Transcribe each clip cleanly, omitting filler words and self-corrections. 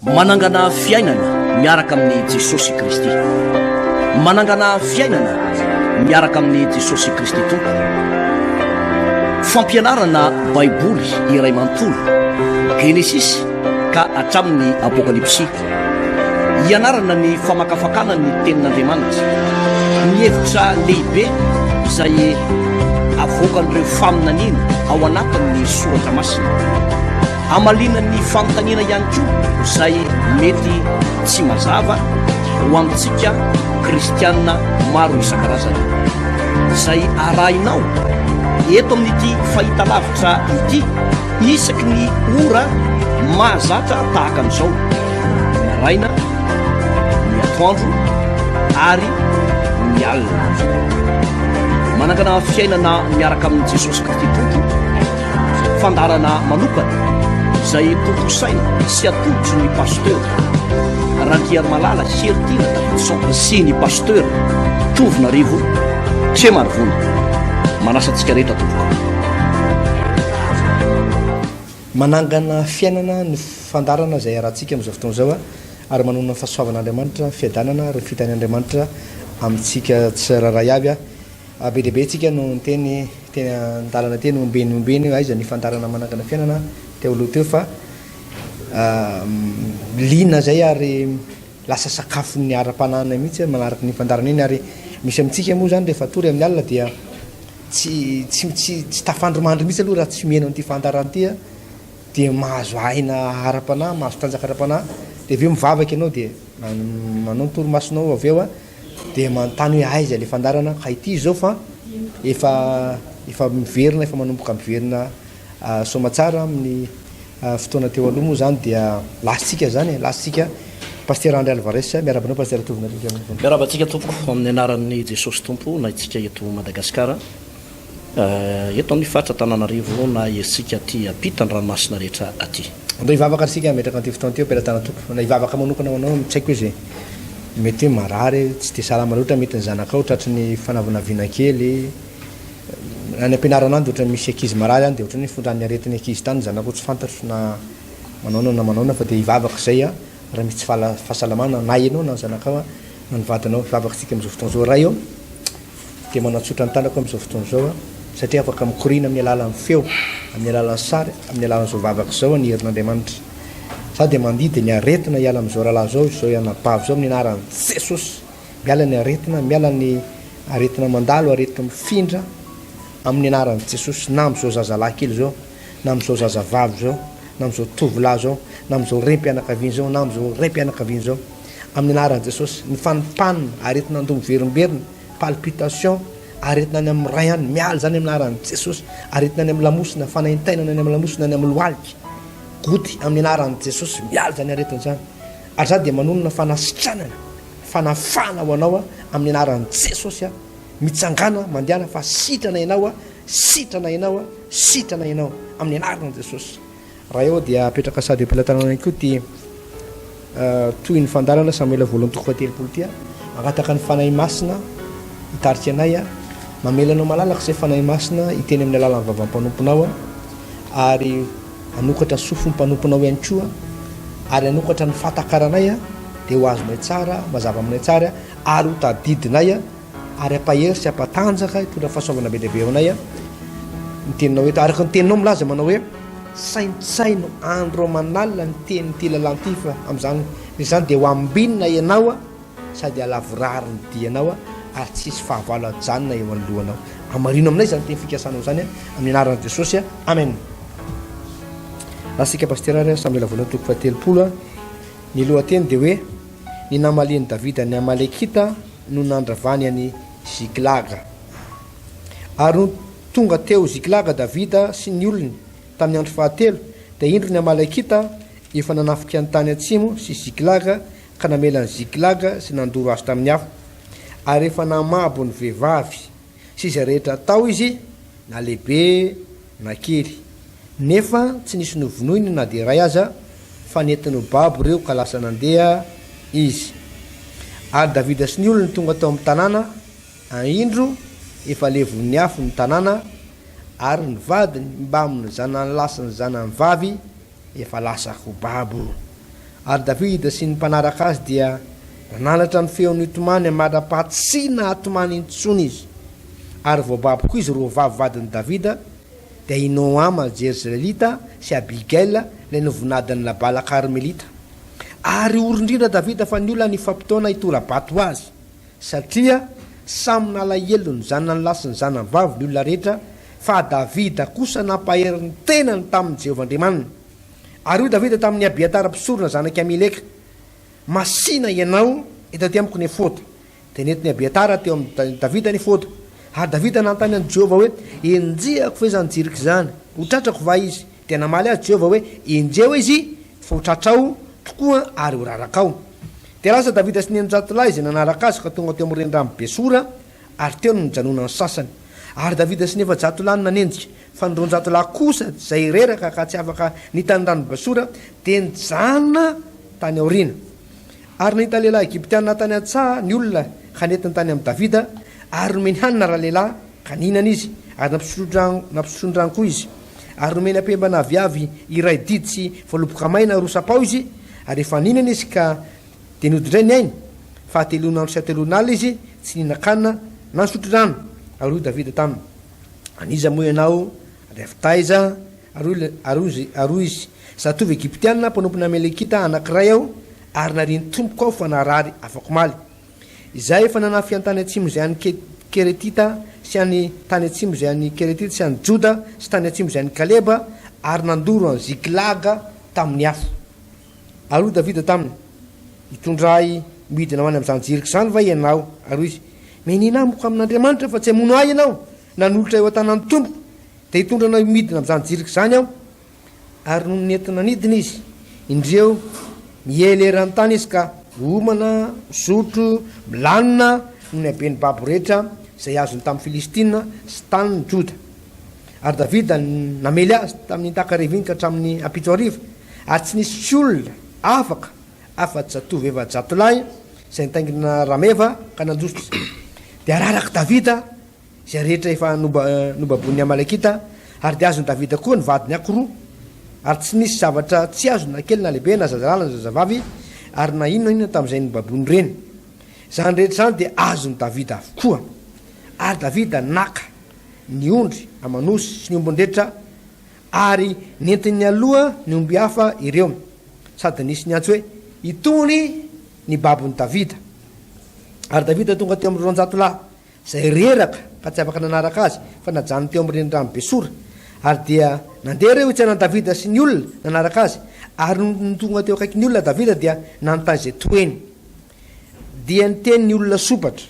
Manangana fiainana miaraka amin'i Jesosy Kristy. Manangana fiainana miaraka amin'i Jesosy Kristy Tompo. Fampianarana Baiboly iray manontolo, Genesisy ka hatramin'ny Apokalypsy. Hianarana ny famakafakana ny Tenin'Andriamanitra, ny hevitra lehibe izay avoakan'ireo faminaniana ao anatin'ny Soratra Masina. Hamaliana ny fanontaniana ihany koa izay mety tsy mazava ho antsika kristiana maro isan-karazany. Izay arahinao eto amin'ity fahitalavitra ity isaky ny ora mahazatra tahaka an'izao, ny maraina, ny atoandro ary ny alina. Manangana fiainana miaraka amin'i Jesosy Kristy Tompo. Fandaharana manokana izay tontosaina sy atolotry ny Pasteur Randriarimalala Heritiana Davidson sy ny Pasteur Tovonarivo Tremarivony. Manasa antsika rehetra tompoko. Manangana fiainana ny fandaharana izay iarahantsika amin'izao fotoana izao ary manonona ny fahasoavan'Andriamanitra, fiadanana ary ny fitahian'Andriamanitra amintsika tsirairay avy. Be dia be tsika no niteny teny an-dalana teny ombeny ombeny hoe aiza ny fandaharana manangana fiainana teo aloha teo fa liana zay ary lasa sakafon'ny ara-panahinay mihitsy manaraka ny fandaharana iny ary misy amintsika moa zany rehefa atory amin'ny alina dia tsy tsy tsy tsy tafandry mandry mihitsy aloha raha tsy mihaino an'ity fandaharana ity dia mahazo aina ara-panahy mahazo tanjaka ara-panahy dia avy eo mivavaka ianao dia manao ny torimasonao avy eo Dia manontany hoe aiza ilay fandaharana ka ity izao fa efa efa miverina efa manomboka miverina soamatsara amin'ny fotoana teo aloha moa izany dia lasintsika izany e lasintsika Pasitera André Alvarez miarahaba anao Pasitera Tovonarivo. Miarahaba antsika tompoko amin'ny anaran'i Jesosy Tompo na itsika eto Madagasikara. Eto amin'ny faritra Antananarivo na isika aty ampita ny ranomasina rehetra aty. Andao hivavaka ary isika hametraka an'ity fotoana ity eo am-pelatanan'ny Tompo. Na hivavaka manokana ho anao, tsy haiko hoe izay mety hoe marary, tsy dia salama loatra, mety ny zanakao tratry ny fanavinaviana kely, any am-pianarana any dia ohatran'ny misy ankizy marary any dia ohatran'ny hoe nifindran'ny aretin'ny ankizy tany ny zanakao, tsy fantatro na manaona na manaona fa dia hivavaka izay aho raha misy tsy fahasalamana na ianao na ny zanakao na ny vadinao. Hivavaka isika amin'izao fotoana izao. Ray ô! dia manatsotra ny tanako amin'izao fotoana izao aho, satria afaka mikoriana amin'ny alalan'ny feo, amin'ny alalan'ny sary, amin'ny alalan'izao vavaka izao ny herin'Andriamanitra. Za dia mandidy ny aretina hiala amin'izao rahalahy izao, izao anabavy izao amin'ny anaran'i Jesosy. Miala ny aretina, miala ny aretina mandalo, aretina mifindra amin'ny anaran'i Jesosy, na amin'izao zazalahy kely izao, na amin'izao zazavavy izao, na amin'izao tovolahy izao, na amin'izao renim-pianakaviana izao, na amin'izao raim-pianakaviana izao. Amin'ny anaran'i Jesosy. Ny fanimpanina, aretina andoha miverimberina, palpitation, aretina any amin'ny rein any, miala izany amin'ny anaran'i Jesosy. Aretina any amin'ny lamosina, fanaintainana any amin'ny lamosina, any amin'ny lohalika, goty, amin'ny anaran'i Jesosy, miala izany aretina izany. Ary izaho dia manonona fanasitranana, fanafahana ho anao amin'ny anaran'i Jesosy aho. Mitsangàna, mandehana fa sitrana ianao, sitrana ianao, sitrana ianao amin'ny anaran'i Jesosy. Raha eo dia apetraka sady eo am-pelatanana ihany koa ity tohin'ny fandaharana Samoela voalohany toko fahatelopolo ity. Mangataka ny Fanahy Masina hitarika anay. Mamela anao malalaka izay Fanahy Masina hiteny amin'ny alalan'ny vavan'ny mpanomponao ary hanokatra sofin'ny mpanomponao ihany koa ary hanokatra ny fahatakaranay dia ho azonay tsara, mazava aminay tsara ary ho tadidinay. ary hampahery sy hampatanjaka hitondra fahasoavana be dia be ho anay ny teninao eto. Araka ny teninao milaza manao hoe saintsaino andro aman'alina ny tenin'ity lalàna ity fa amin'izany izany dia ho ambinina ianao sady halavorary ny dianao ary tsy hisy fahavalo hajanona eo anoloanao. Amarino aminay izany teny fikasanao izany amin'ny anaran'i Jesosy. Amen. Lasika Pasitera ary Samoela voalohany toko fahatelopolo. Ny lohateny dia hoe ny namalian'i Davida ny Amalekita no nandravany an'i Ziklaga. Ary nony tonga teo Ziklaga Davida sy ny olony tamin'ny andro fahatelo, dia indro ny Amalekita efa nanafika ny tany atsimo sy Ziklaga ka namela an'i Ziklaga sy nandoro azy tamin'ny afo. Ary efa namabo ny vehivavy sy izay rehetra tao izy, na lehibe na kely. Nefa tsy nisy novonoiny na dia iray aza, fa nentiny ho babo ireo ka lasa nandeha izy. Ary Davida sy ny olony tonga tao amin'ny tanàna, indro, efa levon'ny afo ny tanàna, ary ny vadiny mbamin'ny zanany lahy sy ny zanany vavy efa lasa ho babo. Ary Davida sy ny mpanaraka azy dia nananatra ny feony hitomany mandra-paha tsy nahatomany intsony izy. Ary voababo koa izy roavavy vadin'i Davida, dia i Noama Jerzrelita sy Abigaila ilay novonadin'i Nabala Karmelita. Ary ory indrindra Davida fa ny olona nifampitaona hitora-bato azy, satria samy nalahelo ny zanany lahy sy ny zanany vavy ny olona rehetra, fa Davida kosa nampahery ny tenany tamin'i Jehovah Andriamaniny. Ary hoy Davida tamin'i Abiatara mpisorona zanak'i Ameleka, Masìna ianao, eto aty amiko ny efoda. Dia nentin'i Abiatara teo amin'i Davida ny efoda. Ary Davida nanontany an'i Jehovah hoe, Enjehako ve izany jirika izany? Ho tratrako va izy? Dia namaly azy Jehovah hoe, Enjeho izy, fa ho tratrao tokoa ary ho rarakao. Dia lasa Davida sy ny 600 lahy izay nanaraka azy ka tonga teo amin'ny renirano Besora, ary teo no nijanonan'ny sasany. Ary Davida sy ny 400 lahy no nanenjika, fa ny 200 lahy kosa izay reraka ka tsy afaka nita ny rano Besora dia nijanona tany aoriana. Ary nahita lehilahy egyptiana tany an-tsaha ny olona ka nentiny tany amin'i Davida, ary nomeny hanina ralehilahy, ka nihinana izy, ary nampisotroiny rano koa izy. Ary nomeny ampemba aviavy iray didy sy voaloboka maina roa sapaho izy, ary rehefa nihinana izy ka dia nody indray ny ainy, fa hateloan'andro sy hateloan'alina izy tsy nihinan-kanina na nisotro rano. Ary hoy Davida taminy, An'iza moa ianao, ary avy taiza? Ary hoy izy, Zatovo Egyptiana, mpanompon'i Amalekita anankiray aho, ary narian'ny tompoko aho fa narary afak'omaly. Izahay efa nanafika ny tany atsimo izay an'ny Keretita sy any tany atsimo izay an'ny Keretita sy an'i Joda sy tany atsimo izay an'i Kaleba, ary nandoro an'i Ziklaga tamin'ny afo. Ary hoy Davida taminy, Hitondra ahy midina ho any amin'izany jirika izany va ianao? Ary hoy izy, Mianiana amiko amin'Andriamanitra fa tsy hamono ahy ianao, nanolotra eo an-tanan'ny tompoko, dia hitondra anao midina amin'izany jirika izany aho. Ary nony nentina nidina izy, indreo, miely eran'ny tany izy ka homana, misotro, milanona noho ny haben'ny babo rehetra izay azony tamin'ny Filistina sy tanin'i Joda. Ary Davida namely azy tamin'ny takariva iny ka hatramin'ny ampitso hariva, ary tsy nisy olona afaka afa-tsy zatovo 400 lahy izay nitaingina rameva ka nandositra. Dia ararak'i Davida izay rehetra efa nobaboin'ny Amalekita, ary dia azon'i Davida koa ny vadiny ankiroa, ary tsy nisy zavatra tsy azony na kely na lehibe, na zazalahy na zazavavy, ary na inona na inona tamin'izay nobaboin'ireny. Izany rehetra izany dia azon'i Davida avokoa. Ary Davida naka ny ondry aman'osy sy ny ombiny rehetra, ary nentiny nialoha ny omby hafa ireo, sady nisy niantso hoe, Itony ny babon'i Davida. Ary Davida tonga teo amin'ny 200 lahy, izay reraka ka tsy afaka nanaraka azy, fa najanony teo amin'ny renirano Besora. Ary dia nandeha ireo hitsena an'i Davida sy ny olona nanaraka azy, ary nony tonga teo akaikin'ny olona Davida dia nanontany izay toeny. Dia niteny ny olona sompatra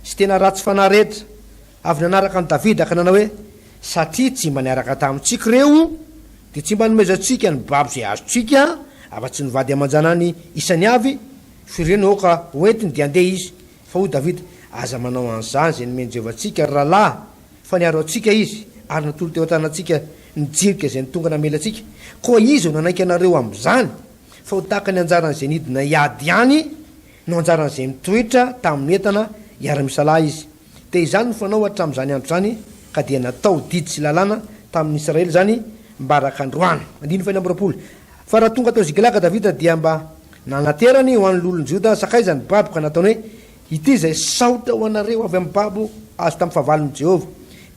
sy tena ratsy fanahy rehetra avy nanaraka an'i Davida ka nanao hoe, Satria tsy mba niaraka tamintsika ireo, dia tsy mba nomezantsika ny babo izay azontsika, afa-tsy ny vady aman-janany isany avy, f'ireny aoka hoentiny dia handeha izy. Fa hoy Davida, Aza manao an'izany izay nomen'i Jehovah antsika, ry rahalahy, fa niaro antsika izy, ary natolo teo an-tanantsika ny jirika izay tonga namely antsika. Koa iza no hanaiky anareo amin'izany? Fa ho tahaka ny anjaran'izay nidina hiady ihany no anjaran'izay nitoetra tamin'ny entana hiara-misalahy izy. Dia izany no fanao hatramin'izany andro izany, ka dia natao didy sy lalàna tamin'ny Israely izany mbaraka androany. Andininy fahenina amby 20. Fa raha tonga tao Ziklaga Davida, dia mba nanaterany ho an'ny loholon'i Joda sakaiza ny babo ka nataony hoe, Ity izay saotra ho anareo avy amin'ny babo azo tamin'ny fahavalon'i Jehovah,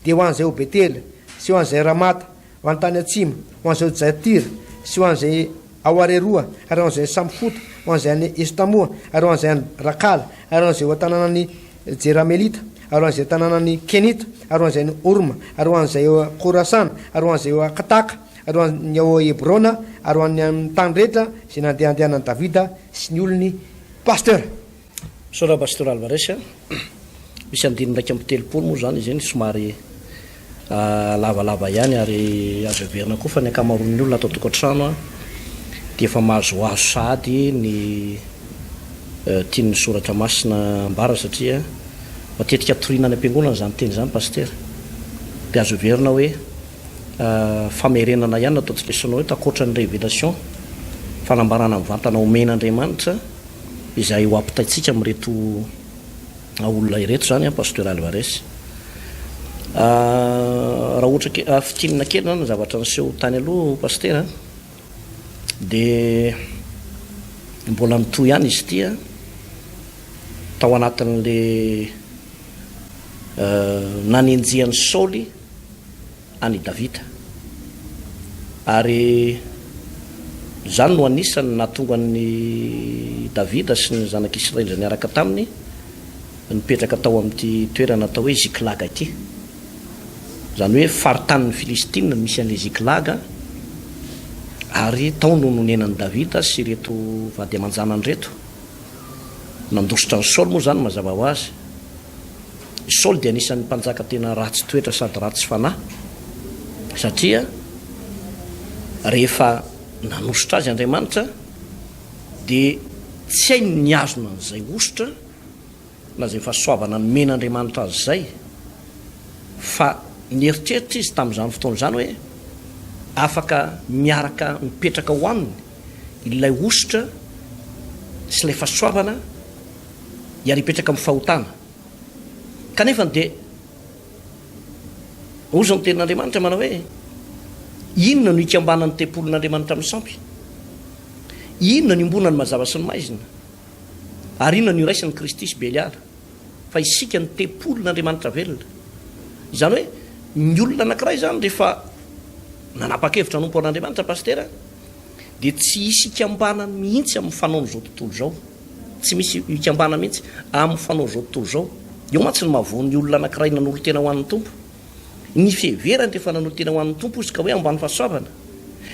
dia ho an'izay ao Betela, sy ho an'izay Ramata, ho an'ny tany atsimo, ho an'izay ao Jatira, sy ho an'izay ao Areroa, ary ho an'izay Samfota, ho an'izay any Estamoa, ary ho an'izay any Rakala, ary ho an'izay ao an-tanànan'i Jeramelita, ary ho an'izay tanànan'i Kenita, ary ho an'izay any Horma, ary ho an'izay ao Korasana, ary ho an'izay ao Kataka, ary ho an'ny ao Hebrona, ary ho an'ny amin'ny tany rehetra izay nandehandehanan'i Davida sy ny olony. Pasteur. Misaotra Pasteur Alvarez a. Misy andininy 31 moa izany izy iny somary lavalava ihany ary azo heverina koa fa ny ankamaroan'ny olona ato an-tokantrano dia efa mahazoazo sahady ny tian'ny soratra masina ambara satria matetika toriana any am-piangonana izany teny izany Pasitera. Dia azo heverina hoe famerenana ihany no ataontsika sy anao eto ankoatra ny révélation, fanambarana mivantana omen'Andriamanitra izay ho ampitaintsika amin'ireto olona ireto izany an, Pasteur Alvarez. Raha ohatra fintinina kely izany ny zavatra niseho tany aloha Pasitera dia. Mbola mitohy ihany izy ity an, tao anatin'le nanenjehan'i Saoly an'i Davida. Ary izany no anisan'ny nahatonga an'i Davida sy ny zanak'Israely izay niaraka taminy nipetraka tao amin'ity toerana atao hoe Ziklaga ity. Izany hoe faritanin'ny Filistina no misy an'ilay Ziklaga, ary tao no nonenan'i Davida sy ireto vady aman-janany ireto. Nandositra an'i Saoly moa izany mazava ho azy. I Saoly dia anisan'ny mpanjaka tena ratsy toetra sady ratsy fanahy, satria rehefa nanosotra azy Andriamanitra dia tsy hainy ny nihazona an'izay hosotra na izay fahasoavana nomen'Andriamanitra azy izay, fa nieritreritra izy tamin'izany fotoana izany hoe afaka miaraka mipetraka ao aminy ilay hosotra sy ilay fahasoavana hiara-hipetraka amin'ny fahotana. Kanefa dia hozy ny tenin'Andriamanitra manao hoe, Inona no ikambanan'ny tempolin'Andriamanitra amin'ny sampy? Inona no iombonan'ny mazava sy ny maizina? Ary inona no iraisan'i Kristy sy Beliala? Fa isika no tempolin'Andriamanitra velona. Izany hoe, ny olona anankiray izany rehefa nanapa-kevitra hanompo an'Andriamanitra, Pasitera, dia tsy hisy ikambanany mihitsy amin'ny fanaon'izao tontolo izao. Tsy misy ikambana mihitsy amin'ny fanaon'izao tontolo izao. Eo mantsy no mahavoa ny olona anankiray nanolo-tena ho an'ny Tompo. Ny fiheverany rehefa nanolo-tena ho an'ny Tompo izy ka hoe ambany fahasoavana,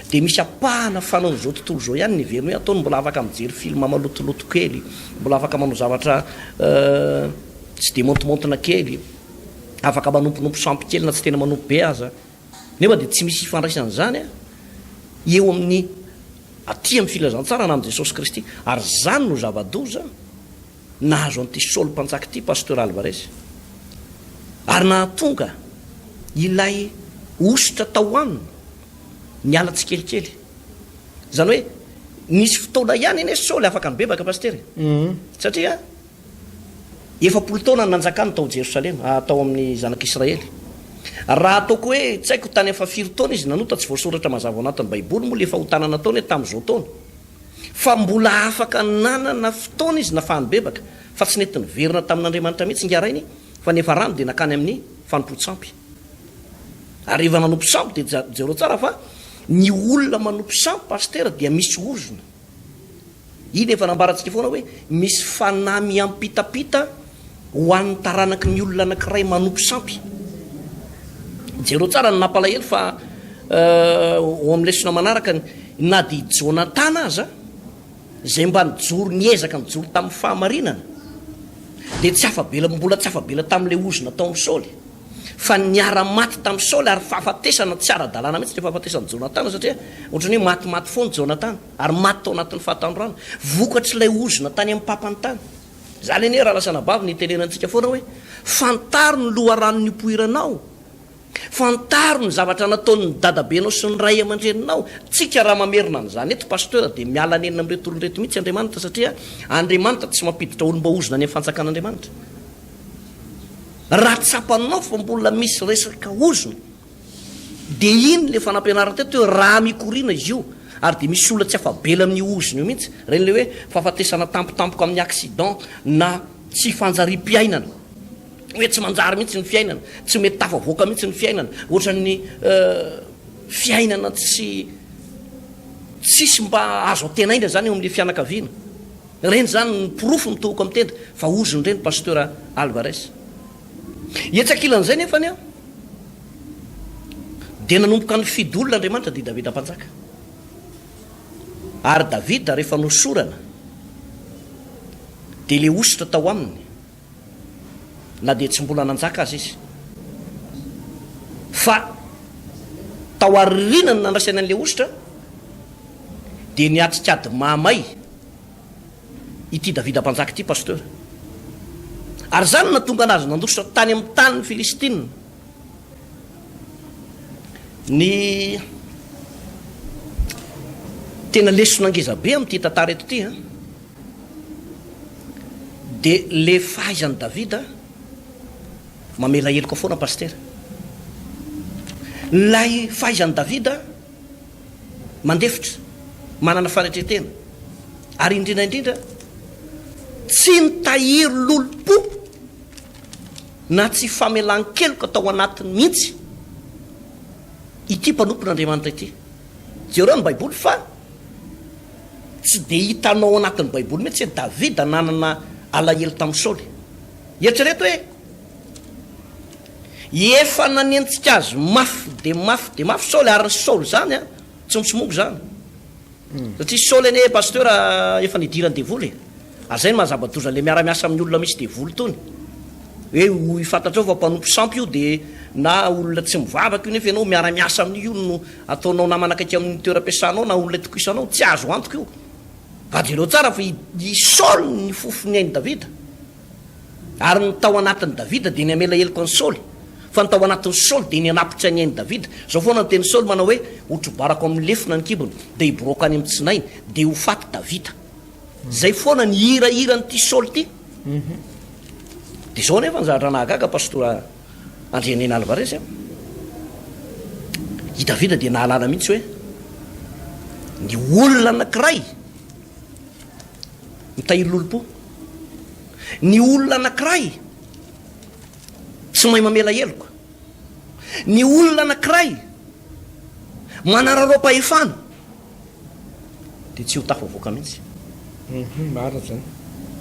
dia misy ampahana fanaon'izao tontolo izao ihany ny heveriny hoe ataony mbola afaka mijery film malotoloto kely, mbola afaka manao zavatra tsy dia maontimaontina kely, afaka manomponompo sampy kely na tsy tena manompo be aza. Nefa dia tsy misy ifandraisan'izany eo amin'ny aty amin'ny filazantsara na amin'i Jesosy Kristy. Ary izany no zava-doza nahazo an'ity Saoly mpanjaka ity, Pasteur Alvarez. Ary nahatonga ilay hosotra tao aminy niala tsikelikely. Izany hoe nisy fotoana ihany anie Saoly afaka nibebaka Pasitera e. Satria 40 taona no nanjakany tao Jerosalema, tao amin'ny zanak'Israely. Raha ataoko hoe tsy haiko tany amin'ny fahafiry taona izy nanota, tsy voasoratra mazava ao anatin'ny Baiboly moa ilay fahotana nataony hoe tamin'izao taona. Fa mbola afaka nanana fotoana izy nafahany bebaka, fa tsy nety niverina tamin'Andriamanitra mihitsy ingahy rainy, fa ny efa rano dia nakany amin'ny fanompoan-tsampy. Ary rehefa nanompo sampy dia jereo tsara fa ny olona manompo sampy Pasitera dia misy ozona. Iny efa nambarantsika foana hoe misy fanahy miampitapita ho an'ny taranaky ny olona anankiray manompo sampy. Jereo tsara ny nampalahelo fa ao amin'ny lesona manaraka ny na dia i Jonatana aza izay mba nijoro niezaka nijoro tamin'ny fahamarinana dia tsy afa-bela mbola tsy afa-bela tamin'ilay ozona tao amin'i Saoly. Fa niara-maty tamin'i Saoly ary fahafatesana tsy ara-dalàna mihitsy ilay fahafatesan'i Jonatana satria ohatran'ny hoe matimaty foana Jonatana ary maty tao anatin'ny fahatanorana vokatr'ilay ozona tany amin'ny papany tany. Izany anie rahalahy sy anabavy no itenenantsika foana hoe fantaro ny loharano nipoiranao, fantaro ny zavatra nataon'ny dadabenao sy ny ray aman-dreninao. Tsika raha mamerina an'izany eto Pasteur dia miala nenina amin'ireto olona ireto mihitsy Andriamanitra satria Andriamanitra tsy mampiditra olom-boaozona any amin'ny fanjakan'Andriamanitra. Raha tsapanao fa mbola misy resaka ozona dia iny le fanampianarana teto hoe rà mikoriana izy io ary dia misy olona tsy afa-bela amin'io ozona io mihitsy, ireny le hoe fahafatesana tampotampoka amin'ny accident na tsy fanjariam-piainana, hoe tsy manjary mihitsy ny fiainana, tsy mety tafavoaka mihitsy ny fiainana, ohatran'ny fiainana tsy tsisy mba azo antenaina izany eo amin'le fianakaviana. Ireny izany ny porofo mitohoka amin'ny tenda fa ozona ireny Pasteur Alvarez. Etsy ankilan'izay nefany an, dia nanomboka nifidy olona Andriamanitra dia i Davida mpanjaka. Ary Davida rehefa nosorana dia ilay hosotra tao aminy na dia tsy mbola nanjaka aza izy fa tao aoriana ny nandraisany an'ilay hosotra dia niatrika ady mahamay ity Davida mpanjaka ity Pasteur. Ary izany no nahatonga anazy nandositra tany amin'ny tanin'ny Filistina. Ny tena lesona ngeza be amin'ity tantara eto ity an, dia le fahaizan'i Davida mamela heloka foana Pasitera. Ilay fahaizan'i Davida mandefitra, manana fanetren-tena. Ary indrindra indrindra, tsy nitahiry lolompo na tsy famelan-keloka tao anatiny mihitsy ity mpanompon'Andriamanitra ity. Jereo ny Baiboly fa tsy dia hitanao ao anatin'ny Baiboly mihitsy hoe Davida nanana alahelo tamin'i Saoly. Eritrereto hoe efa nanenjika azy mafy dia mafy dia mafy Saoly, ary ny Saoly izany an, tsy misomoko izany. Satria Saoly anie Pasteur efa nidiran'ny devoly e! Ary zay no maha zava-doza an'le miara-miasa amin'ny olona misy devoly tony. Hoe hoy fantatrao fa mpanompo sampy io dia na olona tsy mivavaka io nefa ianao miara-miasa amin'io, io no ataonao namana akaiky amin'ny toeram-piasanao na olona itokisanao, tsy azo antoka io. Fa jereo tsara fa i Saoly nifofo ny ain'i Davida. Ary ny tao anatin'i Davida dia ny hamela heloka an'i Saoly, fa ny tao anatin'i Saoly dia ny hanapitra ny ain'i Davida. Izao foana ny tenin'i Saoly manao hoe, Hotrobarako amin'ny lefona ny kibony, dia hiboroaka any amin'ny tsinainy, dia ho faty Davida. Izay foana ny hirahiran'ity Saoly ity. Dia izao anefa ny zavatra nahagaga Pastora Andrianena Alvarez a! I Davida dia nahalala mihitsy hoe ny olona anankiray Mitahiry lolompo. Ny olona anankiray tsy mahay mamela heloka. Ny olona anankiray manararaom-pahefana dia tsy ho tafavoaka mihitsy. Marina izany.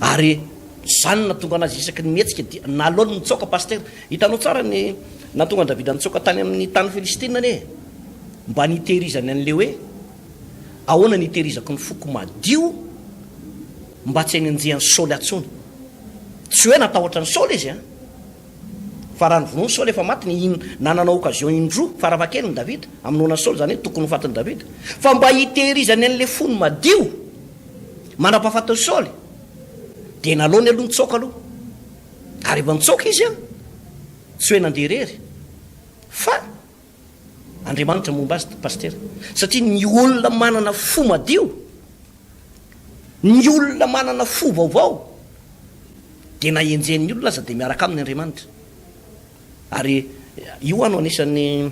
Ary izany no nahatonga anazy isaky ny mihetsika dia naleony nitsoaka Pasitera. Hitanao tsara ny nahatonga an'i Davida nitsoaka tany amin'ny tany Filistina anie mba nitehirizany an'ilay hoe Ahoana ny hitehirizako ny foko madio mba tsy hanenjehan'i Saoly ahy intsony? Tsy hoe natahotra an'i Saoly izy an! Fa raha novonoin'i Saoly efa maty ny nanana occasion indroa farafahakeliny Davida hamonoana an'i Saoly, izany hoe tokony ho fatin'i Davida. Fa mba hitehirizany an'ilay fony madio mandra-pahafatin'i Saoly dia naleony aloha nitsoaka aloha. Ary rehefa nitsoaka izy an, tsy hoe nandeha irery fa. Andriamanitra momba azy Pasitera satria ny olona manana fo madio, ny olona manana fo vaovao dia na enjehin'ny olona aza dia miaraka aminy Andriamanitra. Ary io ano anisan'ny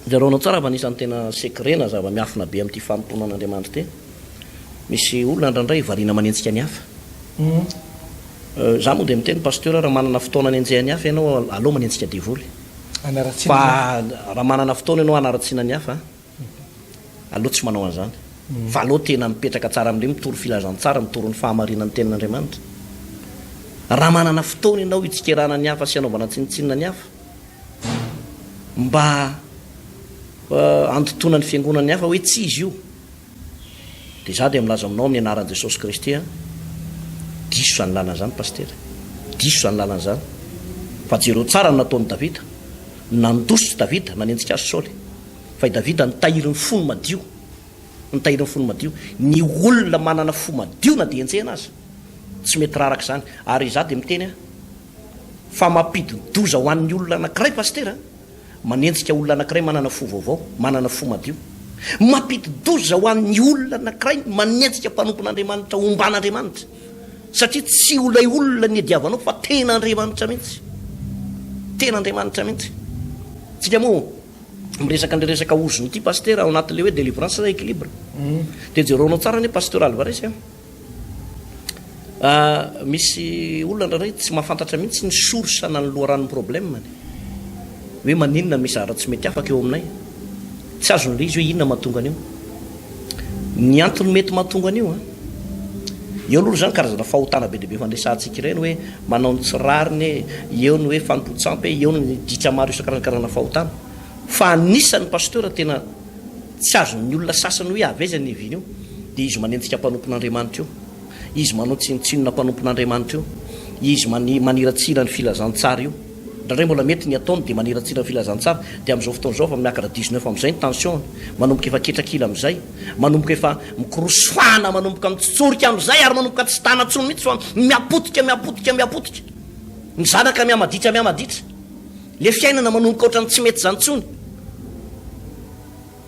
jereonao tsara fa anisan'ny tena secret na zava-miafina be amin'ity fanompoana an'Andriamanitra ity. Misy olona indraindray variana manenjika ny hafa. Za moa dia miteny Pasteur raha manana fotoana anenjehan'ny hafa ianao aleo manenjika devoly. Fa raha manana fotoana ianao hanaratsiana ny hafa, aleo tsy manao an'izany. Fa aleo tena mipetraka tsara amin'ilay mitory filazantsara, mitory ny fahamarinan'ny tenin'Andriamanitra. Raha manana fotoana ianao hitsikerana ny hafa sy hanaovana tsinontsinona ny hafa, mba handotoana ny fiangonan'ny hafa hoe tsy izy io. Dia izaho dia milaza aminao amin'ny anaran'i Jesosy Kristy an, diso izany lalana izany Pasitera, diso izany lalana izany, fa jereo tsara ny nataon'i Davida, nandositra Davida, nanenjika azy Saoly, fa i Davida nitahiry ny fony madio, nitahiry ny fony madio, ny olona manana fo madio na dia enjehina aza, tsy mety raraka izany, ary izaho dia miteny an, fa mampidi-doza ho an'ny olona anankiray Pasitera an, Manenjika olona anankiray manana fo vaovao, manana fo madio. Mampidi-doza ho an'ny olona anankiray ny manenjika mpanompon'Andriamanitra omban'Andriamanitra, satria tsy ilay olona niadiavanao fa tena Andriamanitra mihitsy. Tena Andriamanitra mihitsy. Tsika moa miresaka an'ilay resaka ozona ity Pasitera ao anatin'ilay hoe délivrance sa équilibre. Dia jereonao tsara anie Pasteur Alvarez a. Misy olona indraindray tsy mahafantatra mihitsy ny source na ny loharanon'ny problème-ny. Hoe maninona no misy zavatra tsy mety afaka eo aminay. Tsy azon'ilay izy hoe inona mahatonga an'io. Ny antony mety mahatonga an'io an, eo aloha izany karazana fahotana be dia be fandresahantsika ireny hoe manao ny tsy rariny e, eo ny hoe fanompoan-tsampy e, eo ny ditra maro isan-karazany karazana fahotana. Fa anisan'ny pasteur tena Tsy azon'ny olona sasany hoe avy aiza ny niaviany io, dia izy manenjika mpanompon'Andriamanitra io, izy manao tsinontsinona mpanompon'Andriamanitra io, izy maniratsira ny filazantsara io. Indraindray mbola mety ny ataony dia maniratsira ny filazantsara, dia amin'izao fotoana izao efa miakatra dix-neuf amin'izay ny tension-ny, manomboka efa ketrak'ila amin'izay, manomboka efa mikorosy fahana, manomboka mitsotsorika amin'izay ary manomboka tsy tana intsony mihitsy fa mihapotika, mihapotika, mihapotika. Ny zanaka mihamaditra, mihamaditra. Ilay fiainana manomboka ohatran'ny tsy mety izany intsony.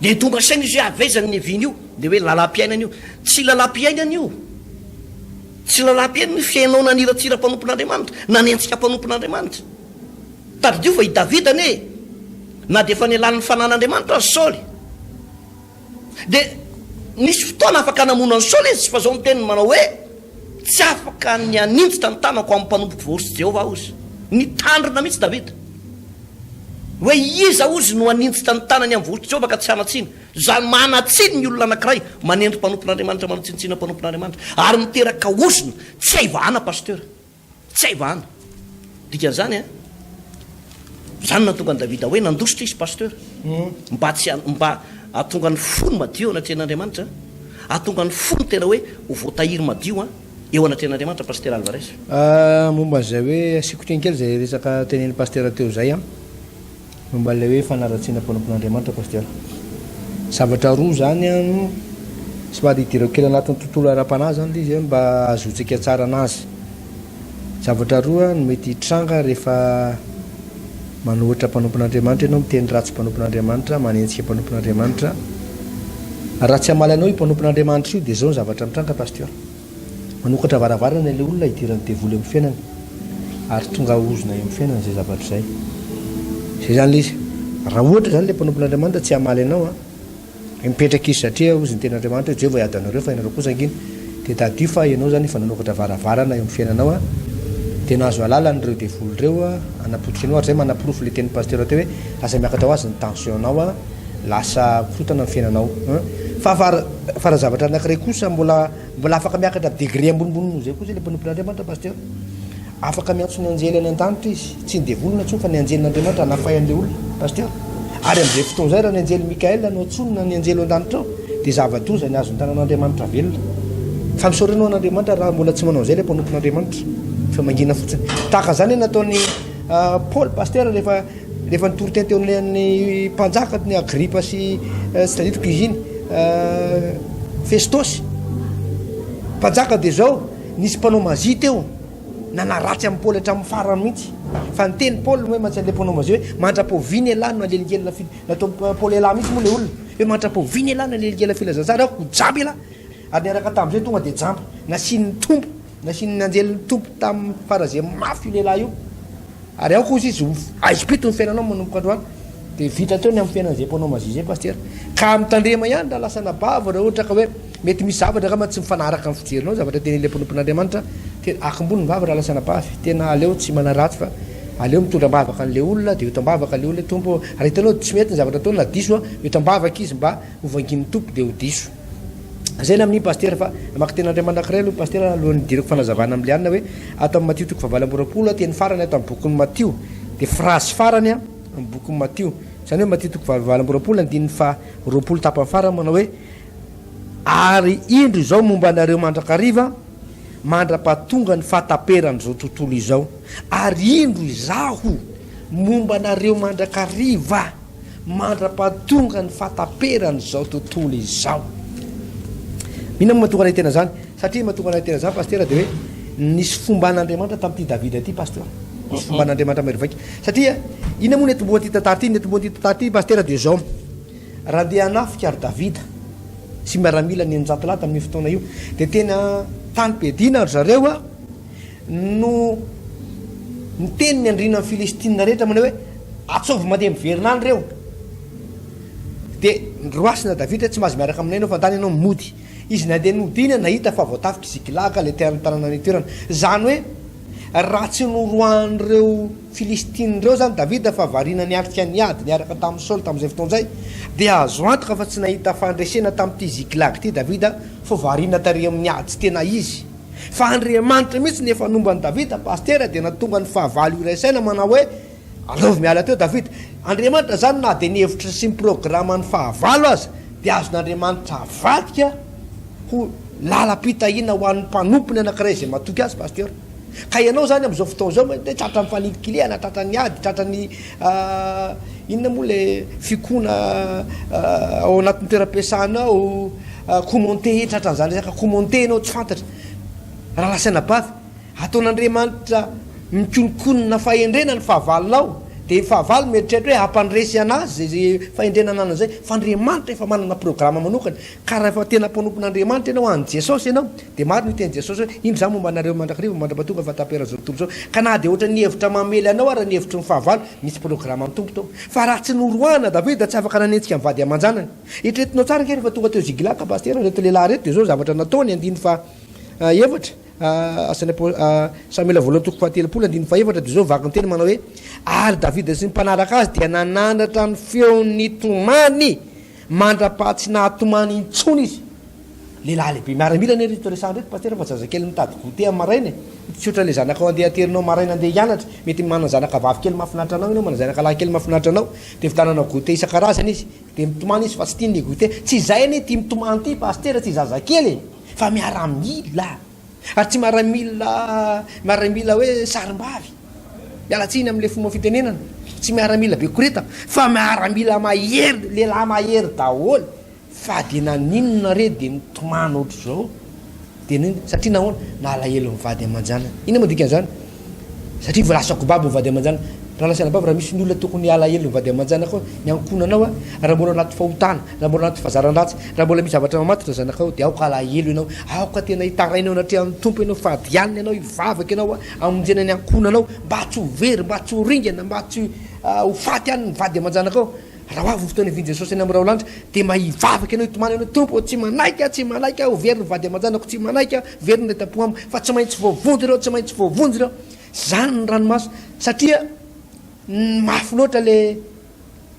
Dia tonga saina izy hoe avy aiza ny niaviany io? Dia hoe lalam-piainana io. Tsy lalam-piainana io. Tsy lalam-piainana io fiainao naniratsira mpanompon'Andriamanitra, nanenjika mpanompon'Andriamanitra. Tadidio fa i Davida anie, na dia efa nialan'ny fanan'Andriamanitra aza Saoly, dia. Nisy fotoana afaka namono an'i Saoly izy, fa izao ny teniny manao hoe, Tsy afaka ny haninjitra ny tanako amin'ny mpanompoko voahosotr'i Jehovah aho, hozy. Nitandrina mihitsy Davida. Hoe iza, hozy, no haninjitra ny tanany amin'ny voahosotr'i Jehovah ka tsy hanan-tsiny? Izany manan-tsiny ny olona anankiray manendry mpanompon'Andriamanitra, manao tsinontsinona mpanompon'Andriamanitra, ary miteraka ozona tsy hay vahana, Pasteur. Tsy hay vahana. Dikan'izany an, izany no nahatonga an'i Davida hoe nandositra izy, Pasteur. Mba tsy, mba hahatonga ny fony madio eo anatrehan'Andriamanitra, hahatonga ny fony tena hoe ho voatahiry madio an, eo anatrehan'Andriamanitra, Pasitera Alvarez. Momba an'izay hoe, asiako teny kely izay resaka tenenin'i Pasitera teo izay an. Momba ilay hoe fanaratsiana mpanompon'Andriamanitra Pasteur. Zavatra roa izany an, somary hidirako kely anatin'ny tontolo ara-panahy izany ilay izy an, mba hahazoantsika tsara anazy. Zavatra roa no mety hitranga rehefa manohitra mpanompon'Andriamanitra ianao, miteny ratsy mpanompon'Andriamanitra, manenjika mpanompon'Andriamanitra. Raha tsy hamaly anao io mpanompon'Andriamanitra io dia izao ny zavatra mitranga Pasteur. Manokatra varavarana ilay olona hidiran'ny devoly eo amin'ny fiainany ary tonga ozona eo amin'ny fiainany izay zavatra izay. Izay izany ilay izy. Raha ohatra izany ilay mpanompon'Andriamanitra tsy hamaly anao an, mipetraka izy satria hozy ny tenin'Andriamanitra hoe Jehovah hiady anareo fa ianareo kosa angina, dia tadidio fa ianao izany efa nanokatra varavarana eo amin'ny fiainanao an, dia nahazo alalana ireo devoly ireo hanapotika anao ary izay manaporofo ilay tenin'ny pasteur teo hoe lasa miakatra ho azy ny tension-nao an, lasa korontana ny fiainanao an. Fa fa raha zavatra anankiray kosa mbola Mbola afaka miakatra degré ambonimbony noho izay kosa ilay mpanompon'Andriamanitra Pasteur. Afaka miantso ny anjely any an-danitra izy, tsy ny devoly intsony fa ny anjelin'Andriamanitra hanafay an'ilay olona Pasteur. Ary amin'izay fotoana izay raha ny anjely Mikael no antsoiny na ny anjely ao an-danitra ao dia zava-doza ny azon'ny tanan'Andriamanitra velona. Fa misaora ianao an'Andriamanitra raha mbola tsy manao an'izay ilay mpanompon'Andriamanitra fa mangina fotsiny. Tahaka izany ny nataon'i Paoly Pasteur rehefa Rehefa nitory teny teo anoloan'ny mpanjaka ny Agripa sy tsy tadidiko izy iny, Festosy, mpanjaka dia izao, nisy mpanao mazia teo, nanaratsy an'i Paoly hatramin'ny farany mihitsy. Fa niteny Paoly hoe mantsy an'ilay mpanao mazia hoe mandra-pahoviana ialahy no hanelingelina fil-, nataon'i Paoly ialahy mihitsy moa ilay olona, hoe mandra-pahoviana ialahy no hanelingelina filazantsara, aho ho jamba ialahy. Ary niaraka tamin'izay tonga dia jamba, nasian'ny Tompo, nasian'ny anjelin'ny Tompo tamin'ny farazay mafy io lehilahy io. Ary aoka hozy izy ho aizimpito ny fiainanao manomboka androany. Dia vita teo ny amin'ny fiainan'izay mpanao mazia izay Pasitera. Ka mitandrema ihany raha lasa anabavy raha ohatra ka hoe mety misy zavatra angamba tsy mifanaraka amin'ny fijerinao ny zavatra tenenin'ilay mpanompon'Andriamanitra. Tena akombony ny vava raha lasa anabavy. Tena aleo tsy manaratsy fa aleo mitondra am-bavaka an'ilay olona dia eto am-bavaka ilay olona hoe Tompo ô, raha hitanao tsy mety ny zavatra ataony na diso an, eto am-bavaka izy mba ho vangian'ny Tompo dia ho diso. Zay ny amin'iny Pasitera fa maka teny Andriamanitra anankiray aloha Pasitera alohan'ny hidirako fanazavana amin'ilay anona hoe ato amin'ny Matio toko fahavalo amby 20 teny farany ato amin'ny bokin'i Matio dia phrase farany amin'ny bokin'i Matio izany hoe Matio toko fahavalo amby 20 andininy faha 20 tapany farany manao hoe ary indro izao momba anareo mandrakariva mandra-pahatonga ny fahataperan'izao tontolo izao ary indro izaho momba anareo mandrakariva mandra-pahatonga ny fahataperan'izao tontolo izao. Inona moa mahatonga anay tena izany? Satria mahatonga anay tena izany Pasitera dia hoe nisy fomban'Andriamanitra tamin'ity Davida ity Pasteur. Nisy fomban'Andriamanitra mahery vaika. Satria inona moa ny atombohan'ity tantara ity? Ny atombohan'ity tantara ity Pasitera dia izao. Raha andeha hanafika ry Davida sy miaramila ny 600 lahy tamin'io fotoana io dia tena tany am-piadiana ry zareo a. no niteny ny andrianan'ny Filistina rehetra manao hoe, Ataovy mandeha miverina any ireo. Dia noroasina Davida hoe, Tsy mahazo miaraka aminay ianao fa andany ianao mody. Izy nandeha nody iny nahita fa voatafik'i Ziklaga ilay tanàna nitoerana. Izany hoe raha tsy noroahan'ireo Filistina ireo izany Davida fa variana niatrika ny ady niaraka tamin'i Saoly tamin'izay fotoana izay, dia azo antoka fa tsy nahita fandresena tamin'ity Ziklaga ity Davida fa variana tary amin'ny ady tsy tena izy. Fa Andriamanitra mihitsy no efa nomba an'i Davida, Pasitera dia nahatonga ny fahavalo hiray saina manao hoe, Alaovy miala teo Davida. Andriamanitra izany na dia ny hevitra sy ny programan'ny fahavalo aza dia azon'Andriamanitra avadika ho lalam-pitahiana ho an'ny mpanompony anankiray izay matoky azy, Pasitera. Ka ianao izany amin'izao fotoana izao mety hoe tratran'ny fanilikilihana, tratran'ny ady, tratran'ny inona moa ilay fikoana ao anatin'ny toeram-piasana ao, Commenter tratran'izany resaka commenter ianao tsy fantatra. Rahalahy sy anabavy, ataon'Andriamanitra mikononkonona fahendrena ny fahavalonao. Dia ny fahavalo mieritreritra hoe hampandresy an'azy izay fahendrena ananany izay, fa Andriamanitra efa manana programa manokana, ka raha efa tena mpanompon'Andriamanitra ianao, an'i Jesosy ianao, dia marina io tenin'i Jesosy hoe, indro izaho momba anareo mandrakariva mandra-pahatonga fahataperan'izao tontolo izao. Ka na dia ohatran'ny hevitra mamely anao ara ny hevitry ny fahavalo, misy programan'ny Tompo tao. Fa raha tsy noroahana Davida, tsy afaka nanenjika ny vady aman-janany. Eritreretinao tsara ange rehefa tonga teo Ziglaga Pasitera ireto lehilahy ireto dia izao zavatra nataony, andininy faha efatra, Asan'ny Apo, Samoela voalohany toko faha-30 andininy faha-efatra dia izao vaky ny teny manao hoe, Ary Davida sy ny mpanaraka azy dia nanandratra ny feon'ny tomany mandra-paha tsy nahatomany intsony izy. Lehilahy lehibe miaramila anie ireto resahana ireto Pasitera fa zazakely mitady goûter amin'ny maraina e. Tsy ohatran'ilay zanakao andeha aterinao maraina andeha hianatra. Mety manana zanaka vavy kely mahafinaritra anao ianao, manana zanaka lahy kely mahafinaritra anao, dia vitananao goûter isan-karazany izy. Dia mitomany izy fa tsy tiany ny goûter. Tsy izay anie ity mitomany ity Pasitera, tsy zazakely e. Fa miaramila. Ary tsy miaramila miaramila hoe sarim-bavy. Miala tsiny amin'ilay fomba fitenenana. Tsy miaramila be koreta fa miaramila mahery, lehilahy mahery daholo. Fa dia naninona re dia nitomany ohatr'izao? Dia naninona? Satria nahoana? Nalahelo ny vady aman-janany. Inona moa dikan'izany? Satria vao lasa kobabo ny vady aman-janany. Rahalahy sy anabavy, raha misy ny olona tokony halahelo ny vady aman-janakao, ny ankohonanao, raha mbola ao anaty fahotana, raha mbola anaty fahazaran-dratsy, raha mbola misy zavatra mamatotra ny zanakao, dia aoka halahelo ianao. Aoka tena hitaraina eo anatrehan'ny Tompo ianao, fady alina ianao, hivavaka ianao hamonjena ny ankohonanao, mba tsy ho very, mba tsy ho ringana, mba tsy ho faty any ny vady aman-janakao. Raha ho avy ny fotoana hivian'i Jesosy any amin'ny raolanitra, dia mba hivavaka ianao, hitomany ianao, Tompo ô, tsy manaiky aho, tsy manaiky aho, ho very ny vady aman-janako, tsy manaiky aho, very ny retam-po amiko, fa tsy maintsy voavonjy ireo, tsy maintsy voavonjy ireo. Izany ny ranomaso, satria mafy loatra ilay